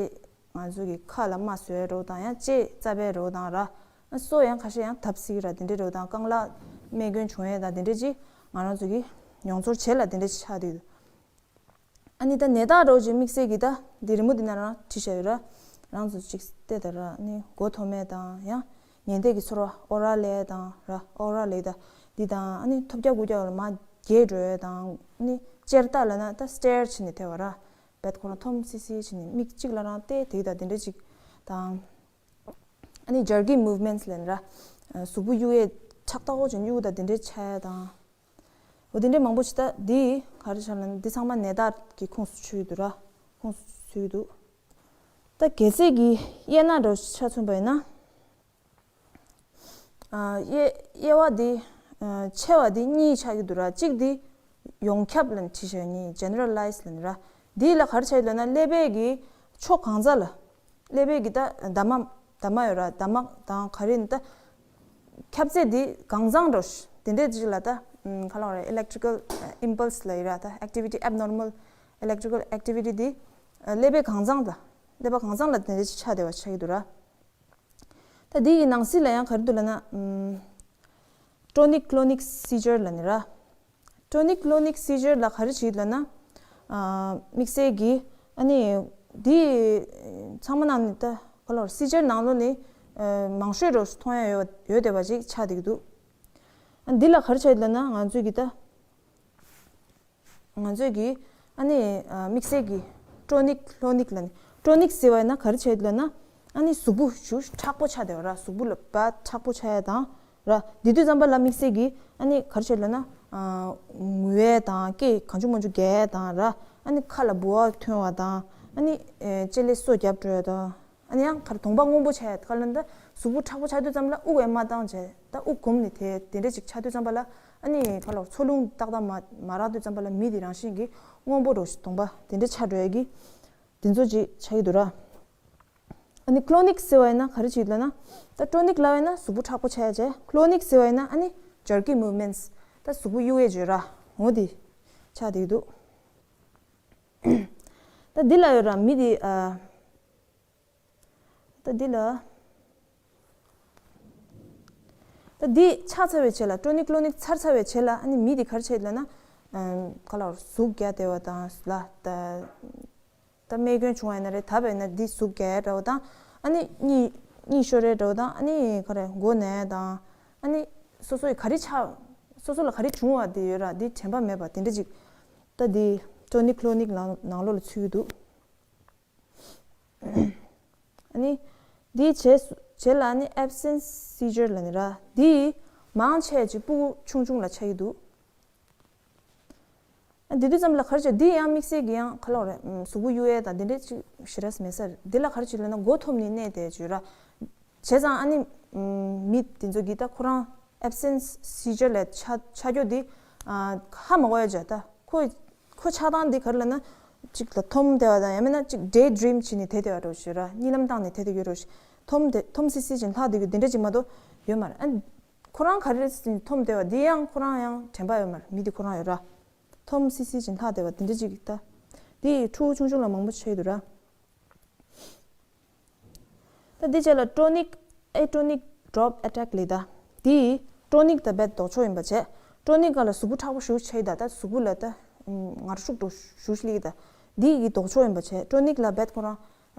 ང་ཚོ་གི་ཁ་ལ་རྨ་བཟོས་རོ་དང་ཡང་ལྕེ་རྩ་བའི་རོ་དང་ར། སོ་ཡང་ཁ་ཤས་ཡང་ཐབས་སྲིད་ར་དེ་འདྲའི་རོ་དང་རྐང་ལག་རྨས་སྐྱོན་བྱུང་ཡས་དང་དེ་འདྲ་ཅིག་ང་རང་ཚོ་གི་མྱོང་ཚོར་བྱེད་ལ་དེ་འདྲ་ཅིག་ཆགས་འདུག་ཨ་ནི་ད་ནད་རྟགས་རོ་ཅིག་དམིགས་བསལ་གྱི་ད་འདི་རི་མོ་འདི་ན་རང་བྲིས་བཞག་ཡོད་ར། རང་ཚོ་ཅིག་བལྟས་ད་ར་ཨ་ནི་མགོ་འཐོམ་མེད་དང་ཡང་ཉལ་བསྡད་ཀྱི་ཚོར་བ་ཨོ་ར་ལས་དང་ར་ཨོ་ར་ལས་ད་འདི་དང་ཨ་ནི་ཐོལ་རྒྱག་རྐུབ་རྒྱག་ལ་མ་རྒྱས་འགྲོ་ཡས་དང་ཨ་ནི་ སྤྲེལ་ལྟ་ལབ་ན་ད་སྟེར་བྱས་ནས་དེ་བ་ར། བད་ཁོ་རང་འཐོམ་སི་སི་བྱས་ནས་མིག་གཅིག་ལ་རང་བལྟས་དེ་ད་དེ་འདྲ་ཅིག་དང་། ཨ་ནི་jerky movements ལབ་ན་ར། གཟུགས་པོ་གཡུག་ཡས་ཁྲག་ལྟ་བོ་ཅན་གཡུག་ད་དེ་འདྲ་ཆགས་ཡ་དང་། འོ་དེ་འདྲ་མང་པོ་ཅིག་ད་འདི་ག་རེ་ཆགས་ལབ་ན་འདི་ཚང་མ་ནད་རྟགས་ཀྱི་ཁོངས་སུ་ཚུད་ཡོད་འདུག་ར། ཁོངས་སུ་ཚུད་ཡོད་འདུག་ད་གལ་སྲིད་ཀྱི་དབྱེ་ན་འདྲ་ཆ་མཚོན་པ་ཡིན་ན། ཨ་དབྱེ་དབྱེ་བ་འདི་ཨ་ཕྱེ་བ་འདི་གཉིས་ཆགས་ཀྱི་འདུག་ར། གཅིག་འདི་ཡོངས་ཁྱབ་ལབ་ནས་བྲིས་བཞག་གཉིས་generalize ལབ་ནས་ར། འདི་ལ་ག་རེ་ཆགས་ཀྱི་འདུག་ན་ཀླད་པའི་གི་ཕྱོགས་གང་ས་ལ་ཀླད་པའི་གི་ད་འདབ་མ་འདབ་མ་ཡོད་ར། འདབ་མ་དང་ག་རེ་ནི་ད་ཁྱབ་ཚད་འདི་གང་ཚང་འགྲོ་ཤ་དེ་འདྲས་ཅིག་ལ་ད་ཨམ་ག་ལ་རེ་electrical impulse ལབ་ཡོད་ར། ད་activity abnormal electrical activity འདི་ཀླད་པའི་གང་ཚང་ལ་ཀླད་པ་གང་ཚང་ལ་དེ་འདྲས་ཅིག་ཆགས་བསྡད་པ་ཆགས་ཀྱི་འདུག་ར། ད་འདི་ཡི་ནང་གསེས་ལ་ཡང་ག་རེ་འདུག་ལབ་ན། ཨམ། tonic clonic seizure ལབ་ནི་ར། tonic clonic seizure ལ་ག་རེ་བྱེད་ལབ་ན། ཨ་དམིགས་བསལ་གྱི་ཨ་ནི་འདི་ཚང་མ་ནང་ནས་ད་ག་ལོར་seizure ནང་ལོགས་ནས་ཨ་མང་ཤོས་རོ་མཐོང་ཡ་ཡོད་ཡོད་བསྡད་པ་ཅིག་ཆགས་བསྡད་ཀྱི་འདུག་ཨ་འདི་ལ་ག་རེ་བྱེད་ལབ་ན་ང་ཚོས་ཀྱི་ད། ང་ཚོས་ཀྱིས་ཨ་ནི་ཨ་དམིགས་བསལ་གྱི་tonic clonic ལབ་ནི། tonic ཟེར་བ་ཡིན་ན་ག་རེ་བྱེད་ལབ་ན། ཨ་ནི་གཟུགས་པོ་ཞེ་དྲག་པོ་ཆགས་བསྡད་པ་ར། གཟུགས་པོ་ལ་བད་དྲག་པོ་ཆགས་ཡ་དང་ར། དེ་དུས་ཙམ་པ་ལ་དམིགས་བསལ་གྱི་ཨ་ནི་ག་རེ་བྱེད་ལབ་ན། ཨ་ངུ་ཡ་དང་སྐད་གང་བྱུང་མང་བྱུང་རྒྱག་ཡ་དང་ར། ཨ་ནི་ཁ་ལ་ལྦུ་བ་ཐོན་པ་དང་། ཨ་ནི་ཨེ་ལྕེ་ལས་སོ་བརྒྱབ་འགྲོ་ཡ་དང་། ཨ་ནི་ཡང་ཁར་གདོང་པ་སྔོན་པོ་ཆགས་ཡ་ག་ལ་འདི་གཟུགས་པོ་མཁྲེགས་པོ་ཆགས་དུས་ཙམ་ལ་དབུགས་ཡང་མ་བཏང་བྱས་ད་དབུགས་འགུམ་ནས་དེ་དེ་འདྲ་ཅིག་ཆགས་དུས་ཙམ་པ་ལ་ཨ་ནི་ཕར་ལོག་འཚོ་རླུང་ཏག་ཏག་མ་མ་རག་དུས་ཙམ་པ་ལ་མི་དེ་རང་བཞིན་གྱིས་སྔོན་པོ་རོ་ཞིག་གདོང་པ་དེ་འདྲ་ཆགས་འགྲོ་ཡ་གི་དེ་ཚོ་ཅིག་ཆགས་ཀྱི་འདུག་ར། ཨ་ནི་clonic ཟེར་བ་ཡིན་ན་ག་རེ་བྱེད་ལབ་ན། ད་tonic ལབ་ཡིན་ན་གཟུགས་པོ་མཁྲེགས་པོ་ཆགས་ཡ་བྱས། clonic ཟེར་བ་ཡིན་ན་ཨ་ནི་jerky movements ད་གཟུགས་པོ་གཡུག་ཡས་བརྗོད་ར། འོ་དེ་ཆགས་བསྡད་ཀྱི་འདུག་ད་འདི་ལ་ཡོད་ར་མི་དེ་ཨ། ད་འདི་ལ། ད་འདི་ཆགས་ཚར་བའི་རྗེས་ལ་tonic clonic ཚར་ཚར་བའི་རྗེས་ལ་ཨ་ནི་མི་དེ་ག་རེ་བྱེད་ལབ་ན། ཨམ་ག་ལ་ཟུག་རྒྱག་བསྡད་པ་དང་ལ་ད། ད་རྨས་སྐྱོན་བྱུང་བ་ཡིན་ན་རེད། ད་བས་ན་འདི་ཟུག་རྒྱག་ཡ་འདྲ་བོ་དང་། ཨ་ནི་གཉིད་གཉིད་ཤོར་ཡ་འདྲ་བོ་དང་། ཨ་ནི་ག་རེ་མགོ་ན་ཡ་དང་། ཨ་ནི་སོ་སོ་ཡི་ག་རེ་ཆགས། སོ་སོ་ལ་ག་རེ་བྱུང་བ་དེ་ཡོད་ར། འདི་དྲན་པ་མེད་པ་དེ་འདྲ་ཅིག་ད་འདི་tonic clonic ནང་ནང་ལོགས་ལ་ཚུད་ཀྱི་འདུག་ཨ་ནི། འདིའི་རྗེས་རྗེས་ལ་ནི་absence seizure ལབ་ནི་ར། འདི་མང་ཆེ་ཅིག་སྤུ་གུ་ཆུང་ཆུང་ལ་ཆགས་ཀྱི་འདུག་ཨ་འདི་དུས་ཙམ་ལ་ག་རེ་བྱེད། འདི་ཡང་དམིགས་བསལ་གྱི་ཡང་ག་ལོག་རེད། ཨམ་གཟུགས་པོ་གཡུག་ཡས་དང་འདི་འདྲས་ཅིག་ཞེ་དྲག་མེད་ས་རེད། འདི་ལ་ག་རེ་བྱེད་ལབ་ན་མགོ་འཐོམ་ནས་གནས་བསྡད་བརྗོད་ར། བྱས་ཙང་ཨ་ནི་ཨམ་མི་དེ་ཚོ་གིས་ད་ཁོ་རང་absence seizure ལ་ཆ་ཆ་རྒྱུ་འདི་ཨ་ཧ་མ་གོ་ཡ་བྱས། ད་ཁོ་ཁོ་ཆགས་སྟངས་འདི་ག་རེ་ལབ་ན། གཅིག་ལ་འཐོམ་བསྡད་པ་དང་ཡང་མིན་ན་གཅིག་daydream བྱས་ནས་བསྡད་བསྡད་པ་འདྲ་བོ་ཞིག་ར། གཉིད་ལམ་བཏང་ནས་བསྡད་བསྡད་ཡོད་འདྲ་བོ་ཞིག་འཐོམ་བསྡད་འཐོམ་སི་སི་ཅིག་ལྷག་བསྡད་རྒྱུ་འདི་འདྲ་ཅིག་མ་གཏོགས་ཡོད་མ་རེད། ཨ་ཁོ་རང་ག་རེ་ཟེར་ནས་འཐོམ་བསྡད་པ་འདི་ཡང་ཁོ་རང་ཡང་དྲན་པ་ཡོད་མ་རེད། མི་འདི་ཁོ་རང་ཡོད་ར། འཐོམ་སི་སི་ཅིག་ལྷག་བསྡད་པ་འདི་འདྲ་ཅིག་ད། འདི་ཕྲུ་གུ་ཆུང་ཆུང་ལ་མང་པོ་ཆགས་ཡོད་འདུག་ར། ད་འདི་རྗེས་ལ་tonic atonic drop attack ལབ་ད། འདི་tonic དང་རྦད་ལྡོག་ཕྱོགས་ཡིན་པ་བྱས། tonic སྒང་ལ་གཟུགས་པོ་མཁྲེགས་པོ་ཞེ་པོ་ཆགས་ཡོད་ད། ད་གཟུགས་པོ་ལ་ད་ངར་ཤུགས་འགྲོ་ཞེ་པོ་སླེབས་ད། འདི་ཡི་ལྡོག་ཕྱོགས་ཡིན་པ་བྱས། tonic ལ་རྦད་ཁོ་རང་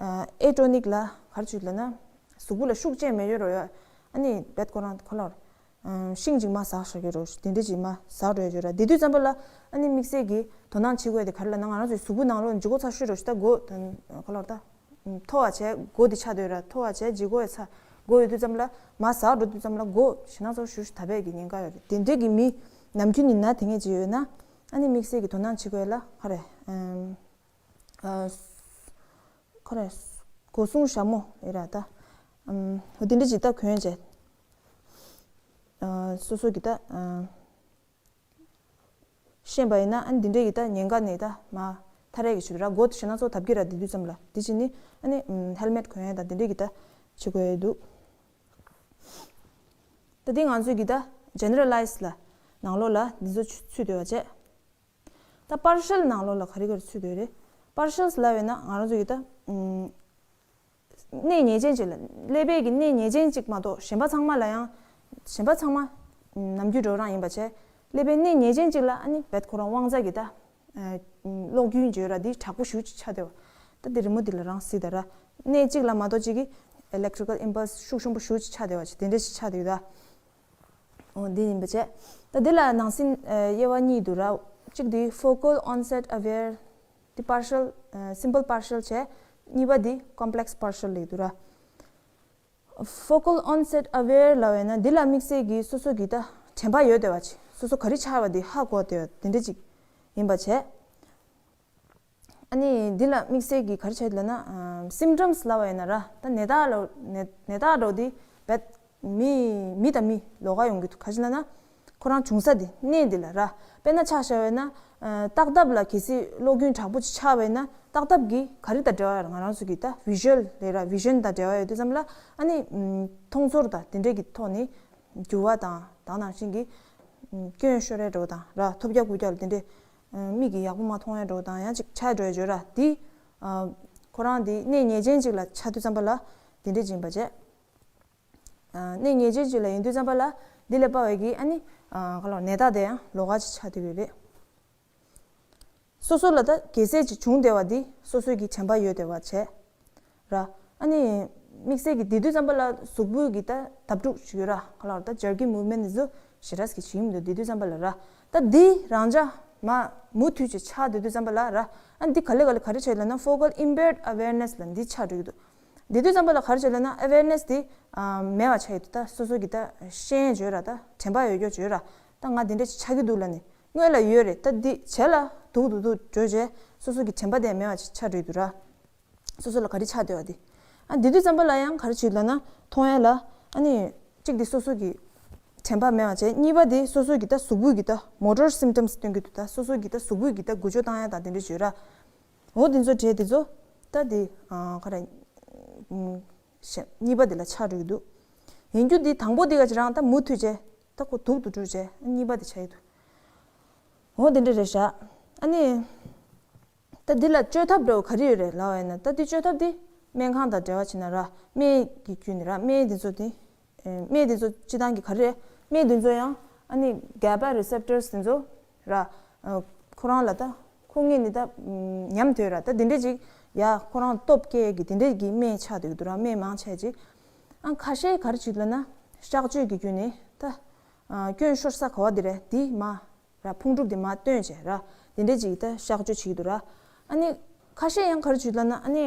ཨ་atonic ལ་ག་རེ་བྱེད་ལབ་ན། གཟུགས་པོ་ལ་ཤུགས་ཅན་མེད་ཡོད་རོ་ཡ། ཨ་ནི་རྦད་ཁོ་རང་ཁོ་ལ་ཤིང་ཅིག་མར་ཟག་བཞག་གི་རོ། དེ་འདྲ་ཅིག་མར་ཟག་འགྲོ་ཡ་ཅིག་ར། དེ་དུས་ཙམ་པ་ལ་ཨ་ནི་དམིགས་བསལ་གྱི་དོ་སྣང་བྱེད་དགོས་དེ་ག་རེ་ལབ་ན། ང་རང་ཚོའི་གཟུགས་པོ་ནང་ལོགས་ལྗིད་ཁོག་ཚ་ཤོས་རོ་ཞིག་ད་མགོ་ཁོ་ལ་ད་མཐོ་བ་བྱས་མགོ་དེ་ཆགས་སྡོད་ར། མཐོ་བ་བྱས་ལྗིད་ཁོག་ཡ་ཚ་མགོ་ཡོད་དུས་ཙམ་ལ་མར་ཟག་འགྲོ་དུས་ཙམ་ལ་མགོ་ཞེད་སྣང་ཚ་ཤོས་ཞིག་ད་བས་ཀྱི་ཉེན་ཁ་ཡོད་རེད། དེ་འདྲ་གི་མི་ནམ་རྒྱུན་ནས་ན་དེ་ངེས་ཅིག་ཡོད་ན་ཨ་ནི་དམིགས་བསལ་གྱི་དོ་སྣང་བྱེད་དགོས་ལ་ག་རེ། ཨམ། ཨ། ཁོ་རེ། སྒོ་སྲུང་ཞྭ་མོ་ཡོད་ར་ད། ཨམ། འོ་དེ་འདྲ་ཅིག་ད་གོན་བྱས། ཨ། སོ་སོ་གི་ད། ཨ། ཤེས་པ་ཡིན་ན་ཨ་ནི་དེ་འདྲ་གི་ད་ཉེན་ཁ་ནས་ད་མར་ཐར་ཡས་ཀྱི་ཆེད་དུ་ར། མགོ་དེ་ཞེད་སྣང་ཚ་ད་བསྡད་ཀྱི་ར། དེ་དུས་ཙམ་ལ་དེ་བྱས་ནི་ཨ་ནི་ཨམ་helmet གོན་ཡས་ད་དེ་འདྲ་གི་ད་བྱེད་དགོས་ཡས་འདུག་ད་དེ་ང་ཚོའི་གི་ད་generalize ལ་ནང་ལོགས་ལ་འདི་ཚོ་ཚུད་སྡོད་པ་བྱས། ད་partial ནང་ལོགས་ལ་ག་རེ་ག་རེ་ཚུད་སྡོད་རེད། partial ལབ་ཡོད་ན་ང་རང་ཚོ་གི་ད། ཨམ། གནས་ཉེར་ཅན་ཅིག་ལ་ཀླད་པའི་གི་གནས་ཉེར་ཅན་ཅིག་མ་གཏོགས་གཞན་པ་ཚང་མ་ལ་ཡང་། གཞན་པ་ཚང་མ་ནམ་རྒྱུན་འགྲོ་རང་ཡིན་པ་བྱས། ཀླད་པའི་གནས་ཉེར་ཅན་ཅིག་ལ་ཨ་ནི་རྦད་ཁོ་རང་དབང་རྩ་གི་ད། ཨ། གློག་རྒྱུན་བརྗོད་ར་འདི་དྲག་པོ་ཞེ་པོ་ཅིག་ཆགས་བསྡད་པ། ད་འདི་རི་མོ་འདི་ལ་རང་གཟིགས་དང་ར། གནས་གཅིག་ལ་མ་གཏོགས་གཅིག་གི་electrical impulse ཤུགས་ཆེན་པོ་ཞེ་པོ་ཅིག་ཆགས་བསྡད་པ་ཅིག་དེ་འདྲ་ཞིག་ཆགས་བསྡད་ཡོད་ད། འོ་འདི་ཡིན་པ་བྱས། ད་འདི་ལ་ནང་གསེས་ཨ་དབྱེ་བ་གཉིས་འདུག་ར། གཅིག་དེ་focal onset aware དེ་partial simple partial བྱས། གཉིས་པ་དེ་complex partial ལབ་འདུག་ར། Focal onset aware ལབ་ཡོད་ན་འདི་ལ་དམིགས་བསལ་གྱི་སོ་སོ་གི་ད་དྲན་པ་ཡོད་བསྡད་པ་ཅིག་སོ་སོ་ག་རེ་ཆགས་པ་དེ་ཧ་གོ་བསྡད་པ་དེ་འདྲ་ཅིག་ཡིན་པ་བྱས། ཨ་ནི་འདི་ལ་དམིགས་བསལ་གྱི་ག་རེ་བྱས་ལབ་ན་symptoms ལབ་པ་ཡིན་ན་ར། ད་ནད་རྟགས་ལ་ནད་ནད་རྟགས་འདྲ་བོ་དེ་བེད་མི་མི་དང་མི་ལོགས་ཀ་ཡོང་གི་འདུག་ག་རེ་ལབ་ན་ཁོ་རང་བྱུང་ས་དེ་གནས་འདི་ལ་ར། དཔེར་ན་ཆ་བཞག་པ་ཡིན་ན་ཏག་ཏག་ལ་གལ་སྲིད་གློག་རྒྱུན་དྲག་པོ་ཅིག་ཆགས་པ་ཡིན་ན་ཏག་ཏག་གི་ག་རེ་དང་འབྲེལ་བ་ཡོད་ར། ང་རང་ཚོ་གི་ད་visual ལབ་ར། vision དང་འབྲེལ་བ་ཡོད་དུས་ཙམ་ལ་ཨ་ནི་མཐོང་ཚོར་དང་དེ་འདྲས་ཀྱི་ཐོག་ནས་འགྱུར་བ་དང་ད་ནང་བཞིན་གྱི་སྐྱོན་ཤོར་ཡ་འདྲ་བོ་དང་ར། ཐོལ་རྒྱག་ཁུག་རྒྱག་ལ་དེ་འདྲས་མིག་གིས་ཡག་པོ་མ་མཐོང་ཡ་འདྲ་བོ་དང་ཡང་ཅིག་ཆགས་འགྲོ་ཡ་བརྗོད་ར། དེ་ཁོ་རང་དེ་གནས་ངེས་ཅན་ཅིག་ལ་ཆགས་དུས་ཙམ་པ་ལ་དེ་འདྲས་ཡིན་པ་བྱས། གནས་ངེས་ཅན་ཅིག་ལ་ཡིན་དུས་ཙམ་པ་ལ་འདི་ལས་དཔག་པའི་གི་ཨ་ནི་ག་ལ་ནད་རྟགས་དེ་ཡང་ལོགས་ཀ་ཅིག་ཆགས་བསྡད་ཀྱི་རེད། སོ་སོ་ལ་ད་གལ་སྲིད་ཅིག་བྱུང་བསྡད་པ་འདི་སོ་སོའི་གི་དྲན་པ་ཡོད་བསྡད་པ་བྱས་ར། ཨ་ནི་དམིགས་བསལ་གྱི་དེ་དུས་ཙམ་པ་ལ་གཟུགས་པོའི་གི་ད་དབབ་སྒྲུག་ཅིག་ཡོད་ར། ག་ལ་ད་jerky movement འདི་ཚོ་ཞེ་དྲག་གི་བྱེད་ཀྱི་མི་འདུག་དེ་དུས་ཙམ་པ་ལ་ར། ད་འདི་རང་འཇགས་མ་མུ་མཐུད་ཅིག་ཆགས་བསྡད་དུས་ཙམ་པ་ལ་ར། ཨ་ནི་འདི་ག་ལེ་ག་ལེ་ག་རེ་བྱས་ལབ་ན་focal impaired awareness ལ་འདི་ཆགས་འགྲོ་གི་འདུག་དེ་དུས་ཙམ་པ་ལ་ག་རེ་བྱས་ལབ་ན་awareness དེ་མེད་པ་ཆགས་ཡོད་དུས་ད་སོ་སོ་གི་ད་ཤེས་ཡོན་བརྗོད་ར། ད་དྲན་པ་ཡོད་རྒྱུ་བརྗོད་ར། ད་ང་དེ་འདྲ་ཅིག་ཆགས་ཀྱི་འདུག་ལབ་ནས་སྔོན་ལ་ཡོད་རེད། ད་འདི་བྱས་ལ་སྡུག་སྡུག་སྡུག་བརྗོད་བྱས་སོ་སོ་གི་དྲན་པ་དེ་མེད་པ་ཅིག་ཆགས་འགྲོ་གི་འདུག་ར། སོ་སོ་ལ་ག་རེ་ཆགས་བསྡད་པ་དེ། ཨ་དེ་དུས་ཙམ་པ་ལ་ཡང་ག་རེ་བྱེད་ལབ་ན་མཐོང་ཡ་ལ་ཨ་ནི་གཅིག་དེ་སོ་སོ་གི་དྲན་པ་མེད་པ་བྱས། གཉིས་པ་དེ་སོ་སོ་གི་ད་གཟུགས་པོའི་གི་ད་motor symptoms སྟོན་གྱི་འདུག་ད་སོ་སོ་གི་ད་གཟུགས་པོའི་གི་ད་འགུལ་སྐྱོད་བཏང་ཡ་དང་དེ་འདྲ་བརྗོད་ར། འོ་དེ་ཚོ་བྲིས་དེ་ཚོ་ད་དེ་ཨ་ག་རེ་ཨ་གཉིས་པ་དེ་ལ་ཆགས་འགྲོ་གི་འདུག་ཡིན་རྒྱུ་དེ་དང་པོ་དེ་ག་ཅིག་རང་ད་མུ་མཐུད་བྱས་ད་ཁོ་སྡུག་ཏུ་འགྲོ་བྱས་གཉིས་པ་དེ་ཆགས་ཀྱི་འདུག་འོ་དེ་འདྲ་རེད་ཤག་ཨ་ནི་ད་འདི་ལ་བཅོས་ཐབས་འདྲ་བོ་ག་རེ་ཡོད་རེད་ལབ་པ་ཡིན་ན་ད་འདི་བཅོས་ཐབས་འདི་སྨན་ཁང་དང་འབྲེལ་བ་བྱས་ན་ར། སྨན་གྱི་བརྒྱུད་ནས་ར། སྨན་དེ་ཚོ་དེ་སྨན་དེ་ཚོ་སྤྱི་བཏང་གི་ག་རེ་རེད། སྨན་དེ་ཚོ་ཡང་ཨ་ནི་GABA receptors དེ་ཚོ་ར། ཁོ་རང་ལ་ད་ཁོ་ངེས་ནི་ད་ཉམས་དོད་ར། ད་དེ་འདྲས་ཅིག་ཡ་ཁོ་རང་སྟོབས་སྐྱེད་ཀྱི་དེ་འདྲས་ཀྱི་སྨན་ཆགས་འདུག་འདུག་ར། སྨན་མང་ཆེ་ཅིག་ཨ་ཁ་ཤས་ག་རེ་བྱེད་ལབ་ན་གཤག་བཅོས་ཀྱི་བརྒྱུད་ནས་ད་སྐྱོན་ཤོར་ས་ག་བ་དེ་རེད། དེ་མ་ར་ཕུང་གྲུབ་དེ་མ་བཏོན་བྱས་ར། དེ་འདྲས་ཅིག་ད་གཤག་བཅོས་བྱེད་ཀྱི་འདུག་ར། ཨ་ནི་ཁ་ཤས་ཡང་ག་རེ་བྱེད་ལབ་ན་ཨ་ནི་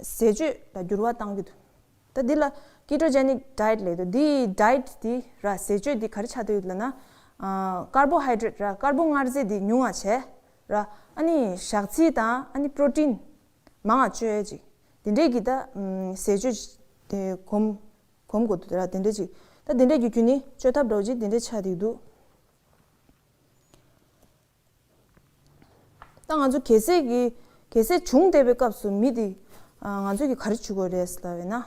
ཟས་སྤྱོད་ལ་འགྱུར་བ་གཏང་གི་འདུག་ད་འདི་ལ་ketogenic diet ལབ་འདུག་འདིའི་diet འདི་ར་ཟས་སྤྱོད་འདི་ག་རེ་ཆགས་བསྡད་ཡོད་ལབ་ན། ཨ་carbohydrate ར། ཀར་པོ་མངར་རྫས་འདི་ཉུང་བ་བྱས་ར། ཨ་ནི་ཞག་ཚིལ་དང་ཨ་ནི་protein མང་བ་སྤྱོད་ཡས་ཅིག་དེ་འདྲས་ཀྱི་ད་ཨམ་ཟས་སྤྱོད་དེ་གོམས་གོམས་དགོས་འདུག་ར། དེ་འདྲས་ཅིག་ད་དེ་འདྲས་ཀྱི་བརྒྱུད་ནས་བཅོས་ཐབས་འདྲ་བོ་ཅིག་དེ་འདྲས་ཆགས་བསྡད་འདུག་ད་ང་ཚོ་གལ་སྲིད་ཀྱི་གལ་སྲིད་བྱུང་བསྡད་པའི་སྐབས་སུ་མི་དེ་ང་ཚོ་གིས་ག་རེ་བྱེད་དགོས་རེད་ལབ་ཡོད་ན།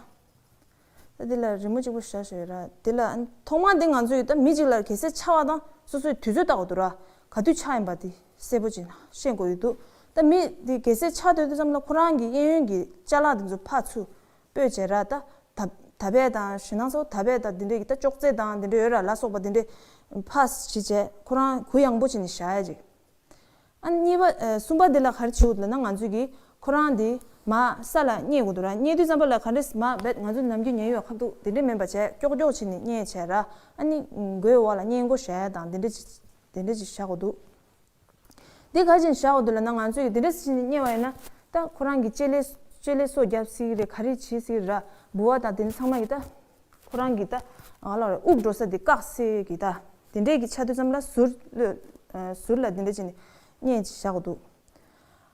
ད་འདི་ལ་རི་མོ་གཅིག་པོ་བཞག་བཞག་ཡོད་ར། འདི་ལ་ཐོག་མར་འདི་ང་ཚོ་ཡིས་ད་མི་གཅིག་ལ་གལ་སྲིད་ཆགས་པ་དང་སོ་སོའི་དུས་ཚོད་བལྟ་དགོས་འདུག་ར། ག་དུས་ཆགས་ཡིན་པ་དེ་གསལ་པོ་ཅིག་ཤེས་དགོས་ཡོད་འདུག་ད་མི་དེ་གལ་སྲིད་ཆགས་སྡོད་དུས་ཙམ་ལ་ཁོ་རང་གི་གཡས་གཡོན་གྱི་ཅ་ལག་དེ་ཚོ་ཕར་ཚུར་སྤོས་བྱས་ར། ད་ད་ད་བད་དང་ཞེ་སྣང་ཚོ་ད་བད་དང་དེ་འདྲས་ཀྱི་ད་ཅོག་ཙེ་དང་དེ་འདྲས་ཡོད་ར་ལ་སོགས་པ་དེ་འདྲས་ཕར་ཞིག་བྱས་ཁོ་རང་གུ་ཡངས་པོ་བྱས་ནས་བཞག་ཡ་ཅིག་ཨ་གཉིས་པ་ཨ་གསུམ་པ་འདི་ལ་ག་རེ་བྱེད་དགོས་ལབ་ན་ང་ཚོས་ཀྱིས་ཁོ་རང་འདི་མར་ས་ལ་བསྙལ་དགོས་འདུག་ར། བསྙལ་དུས་ཙམ་པ་ལ་ག་འདྲས་མར་བད་ང་ཚོ་ནམ་རྒྱུན་ཉལ་ཡོད་ཁ་ཐུག་དེ་འདྲས་མིན་པ་བྱས་ཀྱོག་ཀྱོག་བྱས་ནས་བསྙལ་བྱས་ར། ཨ་ནི་མགོའི་འོག་ལ་སྔས་མགོ་བཞག་ཡ་དང་དེ་འདྲས་ཅིག་དེ་འདྲས་ཅིག་བཞག་དགོས་འདུག་འདི་ག་རེ་བྱས་ནས་བཞག་དགོས་འདུག་ལབ་ན་ང་ཚོས་ཀྱིས་དེ་འདྲས་བྱས་ནས་བསྙལ་བ་ཡིན་ན་ད་ཁོ་རང་གི་ལྕེ་ལེ་ལྕེ་ལེ་སོ་བརྒྱབ་སྲིད་ཀྱི་རེད། ག་རེ་བྱེད་སྲིད་ཀྱི་རེད། འབུ་བ་དང་དེ་ཚང་མ་ཡིས་ད་ཁོ་རང་གི་ད་ང་ལ་རེད་དབུགས་འགྲོ་ས་དེ་བཀག་སྲིད་ཀྱི་ད་དེ་འདྲས་ཀྱི་ཆགས་དུས་ཙམ་ལ་ཟུར་ལ་ཟུར་ལ་དེ་འདྲས་བྱས་ནས་བསྙལ་བྱས་བཞག་དགོས་འདུག་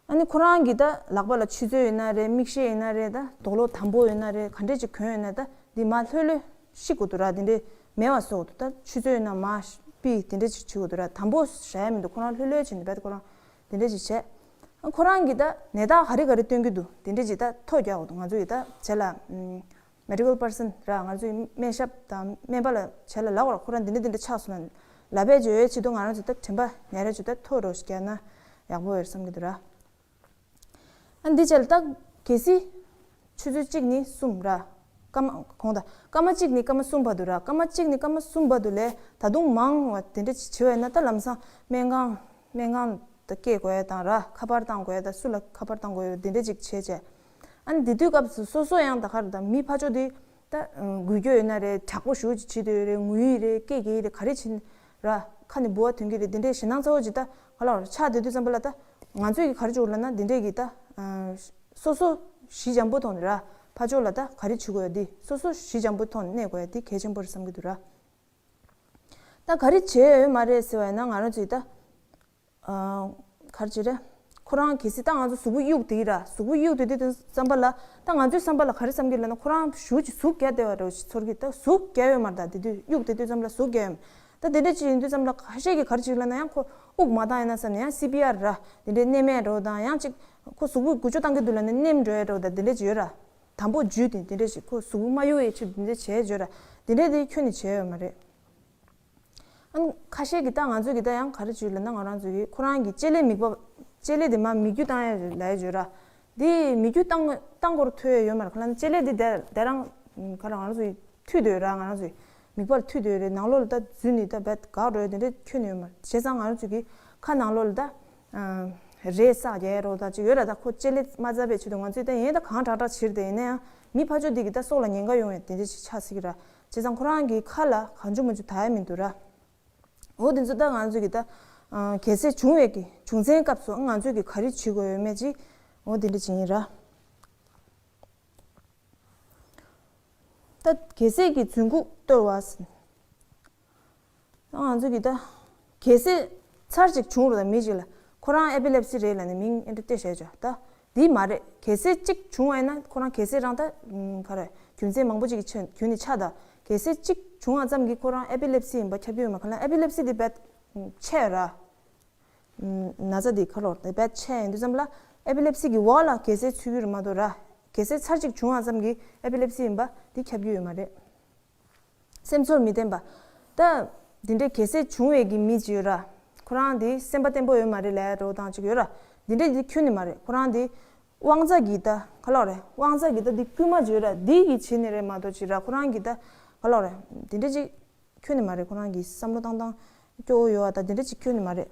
ཨ་ནི་ཁོ་རང་གི་ད་ལག་པ་ལ་ཆུ་ཚོད་ཡོད་ན་རེད། མིག་ཤེལ་ཡོད་ན་རེད། ད་དོག་ལོག་དམ་པོ་ཡོད་ན་རེད། ག་འདྲས་ཅིག་གོན་ཡོད་ན་ད་འདི་མར་ལྷོད་ལྷོད་ཤི་དགོས་འདུག་ར། དེ་འདྲས་མེད་པ་བཟོ་དགོས་འདུག་ད་ཆུ་ཚོད་ཡོད་ན་མར་ཕུད་དེ་འདྲས་ཅིག་བྱེད་དགོས་འདུག་ར། དམ་པོ་བཞག་ཡ་མི་འདུག་ཁོ་རང་ལྷོད་ལྷོད་བྱས་ནས་བད་ཁོ་རང་དེ་འདྲས་ཅིག་བྱས། ཁོ་རང་གིས་ད་ནད་རྟགས་ག་རེ་ག་རེ་སྟོན་གྱི་འདུག་དེ་འདྲས་ཅིག་ད་ཐོ་རྒྱག་དགོས་འདུག་ང་ཚོ་ཡིས་ད་བྱས་ལ་ཨམ་medical person ར། ང་ཚོའི་སྨན་ཞབས་དང་སྨན་པ་ལ་བྱས་ལ་ལབ་དགོས་ར། ཁོ་རང་འདི་འདྲ་འདི་འདྲ་ཆགས་སོང་ན་ལབ་པའི་བརྗོད་ཡས་ཆེད་དུ་ང་རང་ཚོ་ད་དྲན་པ་ཉར་ཡས་ཆེད་དུ་ད་ཐོ་རོ་ཞིག་རྒྱག་ན་ཡག་པོ་ཡོད་བསམ་གྱི་འདུག་ར། ཨ་འདི་བྱས་ལ་ད་གལ་སྲིད་ཆུ་ཚོད་གཅིག་ནས་གསུམ་ར། སྐར་མ་གོང་ད་སྐར་མ་གཅིག་ནས་སྐར་མ་གསུམ་བར་དུ་ར། སྐར་མ་གཅིག་ནས་སྐར་མ་གསུམ་བར་དུ་ལས་ད་དུང་མང་བ་དེ་འདྲ་ཅིག་བྱེད་པ་ཡིན་ན་ད་ལམ་སང་སྨན་ཁང་སྨན་ཁང་དུ་སྐྱེལ་དགོས་ཡ་དང་ར། ཁ་པར་བཏང་དགོས་ཡ་དང་སུ་ལ་ཁ་པར་བཏང་དགོས་ཡ་དེ་འདྲ་ཅིག་བྱས་བྱས། ཨ་ནི་དེ་དུས་སྐབས་སུ་སོ་སོ་ཡང་ད་ག་རེ་ད་མི་ཕར་ཕྱོགས་དེ་ད་འགུལ་སྐྱོད་ཡོད་ན་རེད། དྲག་པོ་ཞེ་པོ་ཅིག་བྱེད་འདོད་ཡོད་རེད། ངུ་ཡི་རེད། སྐད་རྒྱག་གི་རེད། ག་རེ་བྱེད་ར། ཁ་ནས་འབུ་བ་ཐོན་གྱི་རེད། དེ་འདྲའི་ཞེད་སྣང་ཚ་བོ་ཅིག་ད་ ཧ་ལ་ཆགས་བསྡད་དུས་ཙམ་པ་ལ་ད་ང་ཚོས་ཀྱི་ག་རེ་བྱེད་དགོས་ལབ་ན། འདི་འདྲས་ཀྱི་ད་སོ་སོ་གཞི་འཇམ་པོ་ཐོག་ནས་ར། ཕར་ཕྱོགས་ལ་ད་ག་རེ་བྱེད་དགོས་ཡ་འདི་སོ་སོ་གཞི་འཇམ་པོ་ཐོག་ནས་གནས་དགོས་ཡ་འདི་གལ་ཆེན་པོ་རེད་བསམ་གྱི་འདུག་ར། ད་ག་རེ་བྱས་ཡོད་མ་རེད་ཟེར་བ་ཡིན་ན། ང་རང་ཚོས་ད་ག་རེ་བྱེད་རེད། ཁོ་རང་གལ་སྲིད་ད་ང་ཚོ་གཟུགས་པོ་གཡུག་དེ་ར། གཟུགས་པོ་གཡུག་དེ་དུས་ཙམ་པ་ལ་ད་ང་ཚོའི་བསམ་པ་ལ་ག་རེ་བསམ་གྱི་ལབ་ན། ཁོ་རང་ཞེ་པོ་ཅིག་ཟུག་རྒྱག་བསྡད་པ་འདྲ་བོ་ཞིག་ཚོར་གྱི། ད་ཟུག་རྒྱག་ཡོད་མ་རེད། ད་དེ་དུས་གཡུག་དེ་དུས་ཙམ་པ་ལ་ཟུག་རྒྱག་ཡོད་མ་རེད། ད་དེ་འདྲ་ཅིག་ཡིན་དུས་ཙམ་ལ་ཁ་ཤས་ཀྱིས་ག་རེ་བྱེད་ལབ་ན། ཡང་ཁོ་དབུགས་མ་བཏང་ཡིན་ན་བསམ་ནས་ཡང་སི་པི་ཨར་ར། དེ་འདྲའི་མནན་མཁན་འདྲ་བོ་དང་། ཡང་ཅིག་ཁོ་གཟུགས་པོ་འགུལ་སྐྱོད་བཏང་གི་འདུག་ལབ་ནས་མནན་འགྲོ་ཡ་འདྲ་བོ་དང་། དེ་འདྲ་ཅིག་ཡོད་ར། དམ་པོ་འཇུས་ཏེ་དེ་འདྲ་ཞིག་ཁོ་གཟུགས་པོ་མ་གཡུག་ཡའི་ཕྱིར་དེ་འདྲ་བྱས་བྱོས་ར། དེ་འདྲ་དེ་ཁྱོན་ནས་བྱས་ཡོད་མ་རེད། ཨ་ནི་ཁ་ཤས་ཀྱིས་ད་ང་ཚོས་ཀྱིས་ད་ཡང་ག་རེ་བྱེད་ལབ་ན། ང་རང་ཚོས་ཀྱིས་ཁོ་རང་གི་ལྕེ་ལེ་མིད་པ། ལྕེ་ལེ་དེ་མར་མིད་རྒྱུ་བཏང་ཡ་ལབ་ཡ་བྱོས་ར། དེ་མིད་རྒྱུ་བཏང་བཏང་སྐོར་ཐོས་ཡ་ཡོད་མ་རེད། ཁ་ལ་ལྕེ་ལེ་དེ་དེ་དེ་རང་ག་རེ་ང་རང་ཚོས་མཐུད་བསྡད་ཡོད་ར། ང་རང་ཚོས་མིད་པར་མཐུད་བསྡད་ཡོད་རེད། ནང་ལོགས་ལ་ད་འཛུལ་ནས་ད་རྦད་འགག་འགྲོ་ཡ་དེ་འདྲ་ཁྱོན་ནས་ཡོད་མ་རེད། བྱས་ཙང་ང་རང་ཚོས་ཀྱིས་ཁ་ནང་ལོགས་ལ་ད་རས་བསགས་རྒྱག་ཡ་འདྲ་བོ་ད་ཅིག་ཡོད་ར། ད་ཁོ་ལྕེ་ལེ་མ་འཛག་པའི་ཆེད་དུ་ང་ཚོས་ད་ཡིན་ད་གང་དྲག་དྲག་བྱས་རེད། ད་ཡིན་ན་ཡང་མི་ཕར་ཕྱོགས་དེ་གི་ད་སྲོག་ལ་ཉེན་ཁ་ཡོང་ཡ་དེ་འདྲ་ཞིག་ཆགས་སྲིད་ཀྱི་ར། བྱས་ཙང་ཁོ་རང་གི་ཁ་ལ་གང་བྱུང་མང་བྱུང་ད་ཡ་མི་འདུག་ར། འོ་དེ་ཚོ་ད་ང་ཚོས་ཀྱིས་ད་གལ་སྲིད་བྱུང་བའི་གི་བྱུང་ཚན་སྐབས་སུ་ང་ཚོས་ཀྱིས་ག་རེ་བྱེད་དགོས་ཡོད་མེད་ཅིག་འོ་དེ་འདྲ་ཅིག་ཡིན་ར། ད་གལ་སྲིད་ཀྱི་རྫུན་ཁུག་གཏོར་བ། ང་ཚོ་གི་ད་གལ་སྲིད་ཚར་གཅིག་བྱུང་རུང་ད་མི་གཅིག་ལ་ཁོ་རང་ཨེ་པི་ལེབ་སི་རེད་ལབ་ནས་མིང་ཨེ་འདྲ་སྟེར་བཞག་ཅོ། ད་འདི་མ་རེད། གལ་སྲིད་གཅིག་བྱུང་བ་ཡིན་ན་ཁོ་རང་གལ་སྲིད་རང་ད་ག་རེ་རྒྱུ་མཚན་མང་པོ་ཅིག་གི་ཆ་རྒྱུ་ནི་ཆགས། ད་གལ་སྲིད་གཅིག་བྱུང་བ་ཙམ་གྱིས་ཁོ་རང་ཨེ་པི་ལེབ་སི་ཡིན་པ་ཁྱབ་ཀྱི་ཡོད་མ་རེད། ཁ་ལ་ཨེ་པི་ལེབ་སི་དེ་རྦད་ཆད་ཡོད་ར། ན་ཚ་འདི་ཁ་ལོར་དེ་རྦད་ཆད་ཡིན་དུས་ཙམ་ལ་ཨེ་པི་ལེབ་སི་གི་འོག་ལ་གལ་སྲིད་ཚུད་ཀྱི་རེད་མ་གཏོགས་ར། གལ་སྲིད་ཚར་གཅིག་བྱུང་བ་ཙམ་གྱིས་ཨེ་པི་ལེབ་སི་ཡིན་པ་འདི་ཁྱབ་ཀྱི་ཡོད་མ་རེད། སེམས་ཚོར་མི་བརྟན་པ། ད་འདི་འདྲའི་གལ་སྲིད་བྱུང་བའི་གི་མི་ཅིག་ཡོད་ར། ཁོ་རང་འདི་སེམས་པ་བརྟན་པོ་ཡོད་མ་རེད་ལབ་འདྲ་བོ་དང་ཅིག་ཡོད་ར། འདི་འདྲའི་འདི་ཁྱོན་ནས་མ་རེད། ཁོ་རང་འདི་དབང་རྩ་གི་ད་ཁ་ལོར་རེད། དབང་རྩ་གི་ད་འདི་རྐུན་མ་ཅིག་ཡོད་ར། འདི་གི་བྱས་ནས་རེད་མ་གཏོགས་ཅིག་ར། ཁོ་རང་གི་ད་ཁ་ལོར་རེད། འདི་འདྲ་ཅིག་ཁྱོན་ནས་མ་རེད། ཁོ་རང་གི་བསམ་བློ་བཏང་སྟངས་སྐྱོ་བོ་ཡོད་བ་ད་འདི་འདྲ་ཅིག་ཁྱོན་ནས་མ་རེད།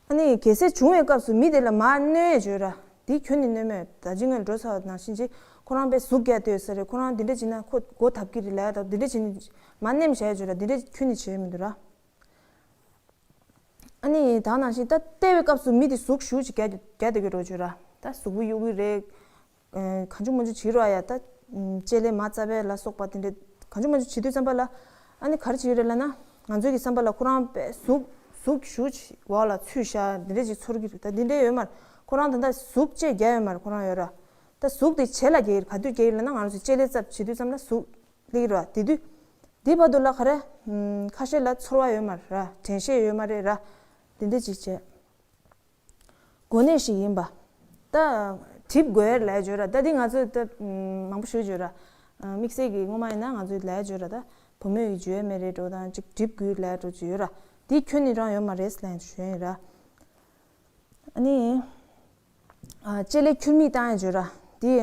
ཨ་ནི་གལ་སྲིད་བྱུང་བའི་སྐབས་སུ་མི་དེ་ལ་མར་གནོན་ཡས་བྱོས་ར། འདི་ཁྱོན་ནས་གནོན་མོད། ད་ཅི་སྔོན་འགྲོ་ཚར་བ་ནང་བཞིན་ཅིག་ཁོ་རང་དཔེ་ཟུག་རྒྱག་སྡོད་ས་རེད། ཁོ་རང་འདི་འདྲ་བྱས་ན་ཁོ་སྒོ་བརྡབ་ཀྱི་རེད་ལབ་ཡ་ད་འདི་འདྲ་བྱས་ནས་མར་གནོན་བཞག་ཡས་བྱོས་ར། འདི་འདྲ་ཁྱོན་ནས་བྱས་མི་འདུག་ར། ཨ་ནི་ད་ནང་བཞིན་ད་བལྟས་པའི་སྐབས་སུ་མི་དེ་ཟུག་ཞེ་པོ་ཅིག་རྒྱག་རྒྱག་སྡོད་ཀྱི་འདྲ་བོ་བྱོས་ར། ད་གཟུགས་པོ་གཡུག་གི་རེད། གང་བྱུང་མང་བྱུང་བྱེད་རོགས་ཡ། ད་ལྕེ་ལེ་མར་འཛག་པ་ལ་སོགས་པ་དེ་འདྲ་གང་བྱུང་མང་བྱུང་བྱེད་དུས་ཙམ་པ་ལ་ཨ་ནི་ག་རེ་བྱེད་ཀྱི་རེད་ལབ་ན། ང་ཚོའི་གི་བསམ་པ་ལ་ཁོ་རང་དཔེ་ཟུག་ཟུག་ཞེ་པོ་ཅིག་འོག་ལ་ཚུད་བཞག་འདི་འདྲ་ཅིག་ཚོར་གྱི་རེད། ད་འདི་འདྲ་ཡོད་མ་རེད། ཁོ་རང་ད་ལྟ་ཟུག་ཅིག་རྒྱག་ཡོད་མ་རེད། ཁོ་རང་ཡོད་ར། ད་ཟུག་དེ་ཇེ་ལ་རྒྱས་ཀྱི་རེད། ག་དུས་རྒྱས་ཀྱི་རེད་ལབ་ན་ང་རང་ཚོ་ལྕེ་ལེ་རྩ་བྱེད་དུས་ཙམ་ལ་ཟུག་སླེབས་ཀྱི་རེད་བ། དེ་དུས་དེ་བར་དུ་ལ་ག་རེ་ཁ་ཤས་ལ་ཚོར་བ་ཡོད་མ་རེད་ར། དྲན་ཤེས་ཡོད་མ་རེད་ར། དེ་འདྲ་ཅིག་བྱས། གོ་གནས་ཤིག་ཡིན་པ། ད་གྲིབ་དགོས་ལབ་བརྗོད་ར། ད་འདི་ང་ཚོས་ད་མང་པོ་ཞུ་བརྗོད་ར། དམིགས་བསལ་གྱི་སྔོན་མ་ཡིན་ན་ང་ཚོས་ལབ་བརྗོད་ར། ད་བུ་མོས་ཀྱི་བརྗོད་མེད་རེད་འགྲོ་དང་ཅིག་གྲིབ་དགོས་ལབ་འགྲོ་ཅིག་ཡོད་ར། འདི་ཁྱོན་ནས་རང་ཡོད་མ་རེད་ལབ་ཞུ་ཡིན་ར། ཨ་ནི། ལྕེ་ལེ་ཁྱུར་མིད་བཏང་ཡ་བརྗོད་ར། འདི་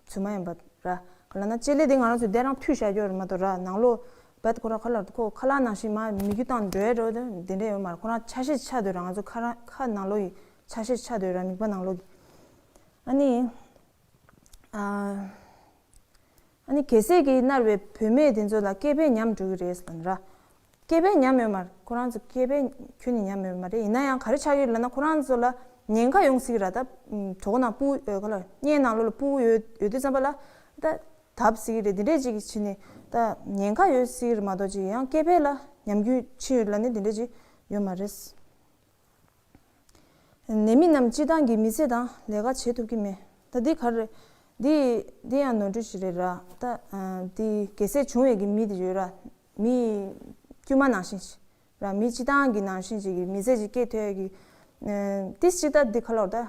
ཚུལ་མ་ཡིན་པ་ར། ག་ལ་ན་ལྕེ་ལེ་འདི་ང་རང་ཚོས་འདི་རང་མཐུད་བཞག་རྒྱུ་རེད་མ་གཏོགས་ར། ནང་ལོགས་བད་ཁོ་ར་ཁ་ལ་ཁོ་ཁ་ལག་ནང་བཞིན་མ་མི་རྒྱུ་བཏང་འགྲོ་ཡ་འགྲོ་དེ་འདྲ་ཡོད་མ་རེད། ཁོ་རང་ཆ་ཤས་ཆགས་སྡོད་ར། ང་ཚོ་ཁ་ར་ཁ་ནང་ལོགས་ཡི་ཆ་ཤས་ཆགས་སྡོད་ར། མིད་པ་ནང་ལོགས་ཀྱི། ཨ་ནི། ཨ་ནི་གལ་སྲིད་ཀྱི་མནར་བའི་བུད་མེད་དེ་ཚོ་ལ་སྐེད་པས་ཉམས་འགྲོ་གི་རེད་ཟེར་ལབ་ནི་ར། སྐེད་པས་ཉམས་ཡོད་མ་རེད། ཁོ་རང་ཚོ་སྐེད་པས་ཁྱོན་ནས་ཉམས་ཡོད་མ་རེད། ཡིན་ན་ཡང་ག་རེ་ཆགས་ཀྱི་ཡོད་ལབ་ན། ཁོ་རང་ཚོ་ལ་ཉེན་ཁ་ཡོང་སྲིད་ཀྱི་ར། ད་གྲོད་ཁོག་ནང་སྤུ་གུ་ཡོད་ག་ལ་སྙལ་ནང་ལོགས་ལ་སྤུ་གུ་ཡོད་ཡོད་དུས་ཙམ་པ་ལ་ད་བརྡབ་སྲིད་ཀྱི་རེད། འདི་འདྲས་ཅིག་བྱས་ནས་ད་ཉེན་ཁ་ཡོད་སྲིད་ཀྱི་རེད་མ་གཏོགས་ཅིག་ཡང་སྐེད་པས་ལ་ཉམས་རྒུད་ཕྱིན་ཡོད་ལབ་ནི་འདི་འདྲས་ཅིག་ཡོད་མ་རེད། ནད་མེད་རྣམས་སྤྱིར་བཏང་གི་མི་ཚེ་དང་ལས་ཀ་བྱེད་ཐུབ་ཀྱི་མེད། ད་འདི་ག་རེ་རེད། འདི་འདི་ཡང་ནོར་འཁྲུལ་ཞིག་རེད་ར། ད་འདི་གལ་སྲིད་བྱུང་བའི་གི་མི་དེ་ཡོད་ར། མི་དཀྱུས་མ་ནང་བཞིན་ཞིག་ར། མི་སྤྱིར་བཏང་གི་ནང་བཞིན་ཅིག་གི་མི་ཚེ་ཅིག་སྐྱེལ་ཐུབ་ཡ་གི་ཏིས་ཅིག་ད་འདི་ག་ལོར་ད་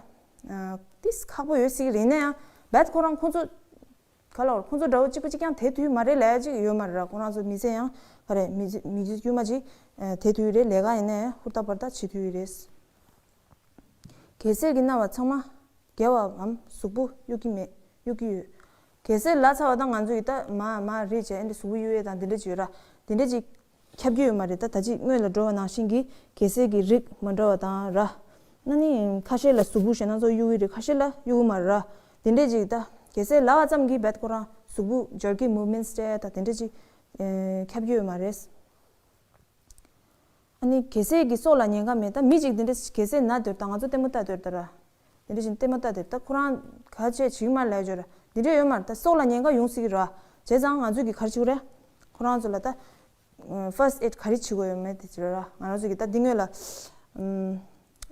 ཏིས་ཁག་པོ་ཡོད་སྲིད་ཀྱི་རེད། ཡིན་ན་ཡང་བད་ཁོ་རང་ཁོང་ཚོ་ག་ལ་བར་ཁོང་ཚོ་འདྲ་བོ་གཅིག་པ་གཅིག་རྐྱང་དེ་དུས་མ་རེད་ལབ་ཡ་གཅིག་ཡོད་མ་རེད་ར། ཁོ་རང་ཚོ་མི་ཚེ་ཡང་ག་རེ་མི་ཚེ་མི་ཚེ་དཀྱུས་མ་གཅིག་དེ་དུས་རེད། ལས་ཀ་ཡིན་ནའི་ཧུར་ཐག་པར་ཐག་བྱེད་དུས་རེད། གལ་སྲིད་ཀྱི་མནར་བ་ཚང་མ་དགེ་བའམ་གཟུགས་པོ་གཡུག་གི་མེད་གཡུག་གི་ཡོད། གལ་སྲིད་ལབ་ཚར་བ་དང་ང་ཚོ་ཡི་ད་མ་མ་རེད་བྱས་ཨ་འདི་གཟུགས་པོ་གཡུག་ཡས་དང་འདི་འདྲ་ཅིག་ཡོད་ར། འདི་འདྲ་ཅིག་ཁྱབ་ཀྱི་ཡོད་མ་རེད། ད་ད་ཅིག་སྔོན་ལ་འགྲོ་བ་ནང་བཞིན་གྱི་གལ་སྲིད་ཀྱི་རིགས་མ་འདྲ་བ་དང་ར། ན་ནི་ཁ་ཤས་ལ་གཟུགས་པོ་ཞེད་སྣང་ཚོ་གཡུག་གི་རེད། ཁ་ཤས་ལ་གཡུག་གི་མ་རེད་ར། དེ་འདྲས་ཅིག་ད་གལ་སྲིད་ལབ་པ་ཙམ་གྱིས་བད་ཁོ་རང་གཟུགས་པོ་jerky movements སྤྲད་ད་དེ་འདྲས་ཅིག་ཁྱབ་ཀྱི་ཡོད་མ་རེད། ཨ་ནི་གལ་སྲིད་ཀྱི་སྲོག་ལ་ཉེན་ཁ་མེད། ད་མི་གཅིག་འདི་འདྲ་གལ་སྲིད་ན་འདོད། ད་ང་ཚོ་ལྟད་མོ་ལྟ་འདོད་ད་ར། འདི་འདྲ་བཞིན་ལྟད་མོ་ལྟ་འདོད་ད་ཁོ་རང་ག་བྱས་བྱིག་མ་ལས་འབྱོར་འདི་འདྲ་ཡོད་མ་རེད། ད་སྲོག་ལ་ཉེན་ཁ་ཡོང་སྲིད་ཀྱི་ར། བྱས་ཙང་ང་ཚོས་ཀྱི་ག་རེ་བྱེད་དགོས་རེད། ཁོ་རང་ཚོ་ལ་ད་first aid ག་རེ་བྱེད་དགོས་ཡོད་མེད་དེ་བྱེད་ར། ང་རང་ཚོ་གི་ད་འདི་སྔོན་ལ་ཨམ།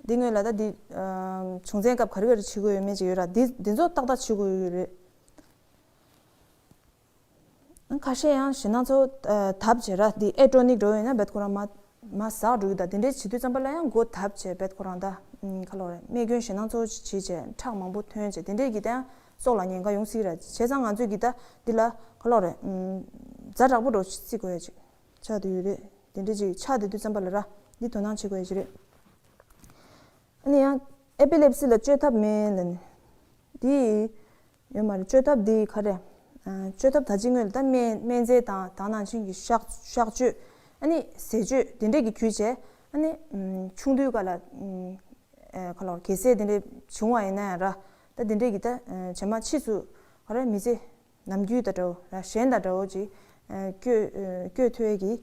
འདི་སྔོན་ལ་ད་འདི་ཨམ། བྱུང་ཚན་སྐབས་ག་རེ་ག་རེ་བྱེད་དགོས་ཡོད་མེད་ཅིག་ཡོད་ར། འདི་འདི་ཚོ་ཏག་ཏག་བྱེད་དགོས་ཡོད་རེད། ཁ་ཤས་ཡང་ཞེད་སྣང་ཚོ་ཨ། དབ་བྱེད་ར། འདི་ཨེ་ཊོ་ནིག་འགྲོ་ཡོད་ན་རྦད་ཁོ་རང་མ་མ་ཟག་འགྲོ་གི། ད་དེ་འདྲའི་བྱེད་དུས་ཙམ་པ་ལ་ཡང་མགོ་དབ་བྱས་རྦད་ཁོ་རང་ད་ཨམ། ག་ལབ་རེད། རྨས་སྐྱོན་ཞེད་སྣང་ཚོ་བྱེད་བྱས་ཁྲག་མང་པོ་ཐོན་བྱས་དེ་འདྲའི་གི་ད་ཡང་སྲོག་ལ་ཉེན་ཁ་ཡོང་སྲིད་ར། བྱས་ཙང་ང་ཚོས་གི་ད་འདི་ལ་ག་ལབ་རེད། ཛ་དྲག་པོ་འགྲོ་བརྩི་དགོས་ཡ་ཅིག་ཆགས་བསྡད་ཡོད་རེད། དེ་འདྲ་ཅིག་ཆགས་བསྡད་དུས་ཙམ་པ་ལ་ར་འདི་དོ་སྣང་བྱེད་དགོས་ཡ་ཅིག་རེད། ཨ་ནི་ཡང་ཨེ་པི་ལེབ་སི་ལ་བཅོས་ཐབས་མེད་ལ་ནི། འདི་ཡོད་མ་རེད། བཅོས་ཐབས་འདི་ག་རེ། ཨ། བཅོས་ཐབས་ད་ཅི་སྔོན་ལ་ད་སྨན་སྨན་རྫས་དང་དེ་ནང་བཞིན་གྱི་གཤག་གཤག་བཅོས། ཨ་ནི་ཟས་སྤྱོད་དེ་འདྲས་ཀྱི་བརྒྱུད་བྱས། ཨ་ནི་ཨམ། ཆུང་དུས་སྐབས་ལ་ཨམ། ཨ། ག་ལབ་རེད། གལ་སྲིད་དེ་འདྲས་བྱུང་བ་ཡིན་ན་ཡང་ར། ད་དེ་འདྲས་ཀྱི་ད་ཨ། རྗེས་མ་ཕྱིས་སུ་ག་རེ་མི་ཚེ་ནམ་རྒྱུན་དང་འདྲ་བོ་ར། གཞན་དང་འདྲ་བོ་ཅིག་ཨ། བསྐྱོད་ཨ། བསྐྱོད་ཐུབ་ཡས་ཀྱི་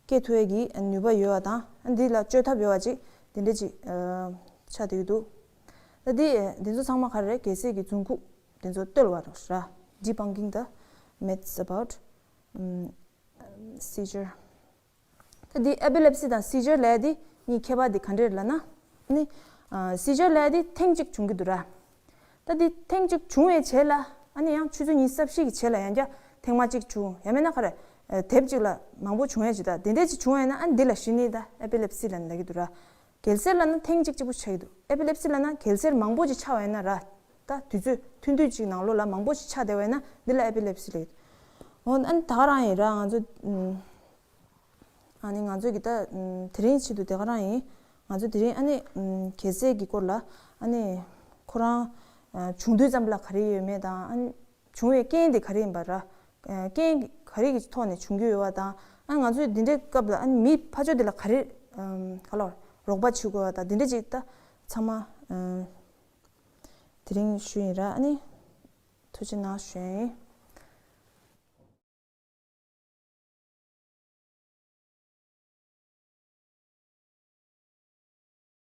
སྐྱེ་ཐུབ་ཡས་ཀྱི་ནུས་པ་ཡོད་པ་དང་། འདི་ལ་བཅོས་ཐབས་ཡོད་པ་ཅིག་དེ་འདྲ་ཅིག་ཨ། ཆགས་བསྡད་ཀྱི་འདུག་ད་འདི་འདི་ཚོ་ཚང་མ་ག་རེ་རེད། གལ་སྲིད་ཀྱི་རྫུན་རྐུབ་འདི་ཚོ་བརྟོལ་བ་རེད་ར། Debunking the myths about ཨམ། seizure. ད་འདི་ཨེ་པི་ལེབ་སི་དང་སི་ཇར་ལབ་ཡ་འདི་གཉིས་ཁྱད་པར་འདི་ག་འདྲ་རེད་ལབ་ན། ཨ་ནི་ཨ། སི་ཇར་ལབ་ཡ་འདི་ཐེངས་གཅིག་བྱུང་གི་འདུག་ར། ད་འདི་ཐེངས་གཅིག་བྱུང་བའི་རྗེས་ལ་ཨ་ནི་ཡང་ཆུ་ཚོད་ཉི་ཤུ་རྩ་བཞི་གི་རྗེས་ལ་ཡང་བསྐྱར་ཐེངས་མ་གཅིག་བྱུང་། ཡང་མིན་ན་ག་རེ། ཨ། དེབ་གཅིག་ལ་མང་པོ་བྱུང་ཡ་ཅིག་ད་དེ་འདྲས་ཅིག་བྱུང་བ་ཡིན་ན་ཨ་ནི་འདི་ལ་གཞི་ནས་ད་ཨེ་པི་ལེབ་སི་ལབ་ནས་ལབ་ཀྱི་འདུག་ར། གལ་སྲིད་ལབ་ན་ཐེངས་གཅིག་གཅིག་པོ་ཆགས་ཀྱི་འདུག་ཨེ་པི་ལེབ་སི་ལབ་ན་གལ་སྲིད་མང་པོ་ཅིག་ཆགས་པ་ཡིན་ན་ར། ད་དུས་ཚོད་ཐུང་ཐུང་ཅིག་ནང་ལོགས་ལ་མང་པོ་ཅིག་ཆགས་བསྡད་པ་ཡིན་ན་འདི་ལ་ཨེ་པི་ལེབ་སི་ལབ་ཀྱི་འདུག་འོ་ཨ་ནི་ད་ག་རང་ཡིན་ར། ང་ཚོ་ཨམ། ཨ་ནི་ང་ཚོས་ཀྱི་ད་ཨམ། དེ་རིང་ཆེད་དུ་དེ་ག་རང་ཡིན། ང་ཚོ་དེ་རིང་ཨ་ནི་ཨམ། གལ་སྲིད་ཀྱི་སྐོར་ལ་ཨ་ནི་ཁོ་རང་ཨ། བྱུང་དུས་ཙམ་པ་ལ་ག་རེ་ཡོད་མེད་དང་། ཨ་ནི་བྱུང་བའི་རྐྱེན་དེ་ག་རེ་ཡིན་པ་ར། ཨ། རྐྱེན་ག་རེ་གི་ཐོག་ནས་བྱུང་རྒྱུ་ཡོད་པ་དང་། ཨ་ནི་ང་ཚོས་འདི་འདྲའི་སྐབས་ལ་ཨ་ནི་མི་ཕར་ཕྱོགས་དེ་ལ་ག་རེ་ཨམ། ག་ལབ་རོགས་པ་བྱེད་དགོས་པ་དང་འདི་འདྲ་ཅིག་ད་ཚང་མ་ཨམ། དེ་རིང་ཞུས་ཡིན་ར། ཨ་ནི་ཐུགས་རྗེ་གནང་ཞུ་ཡིན།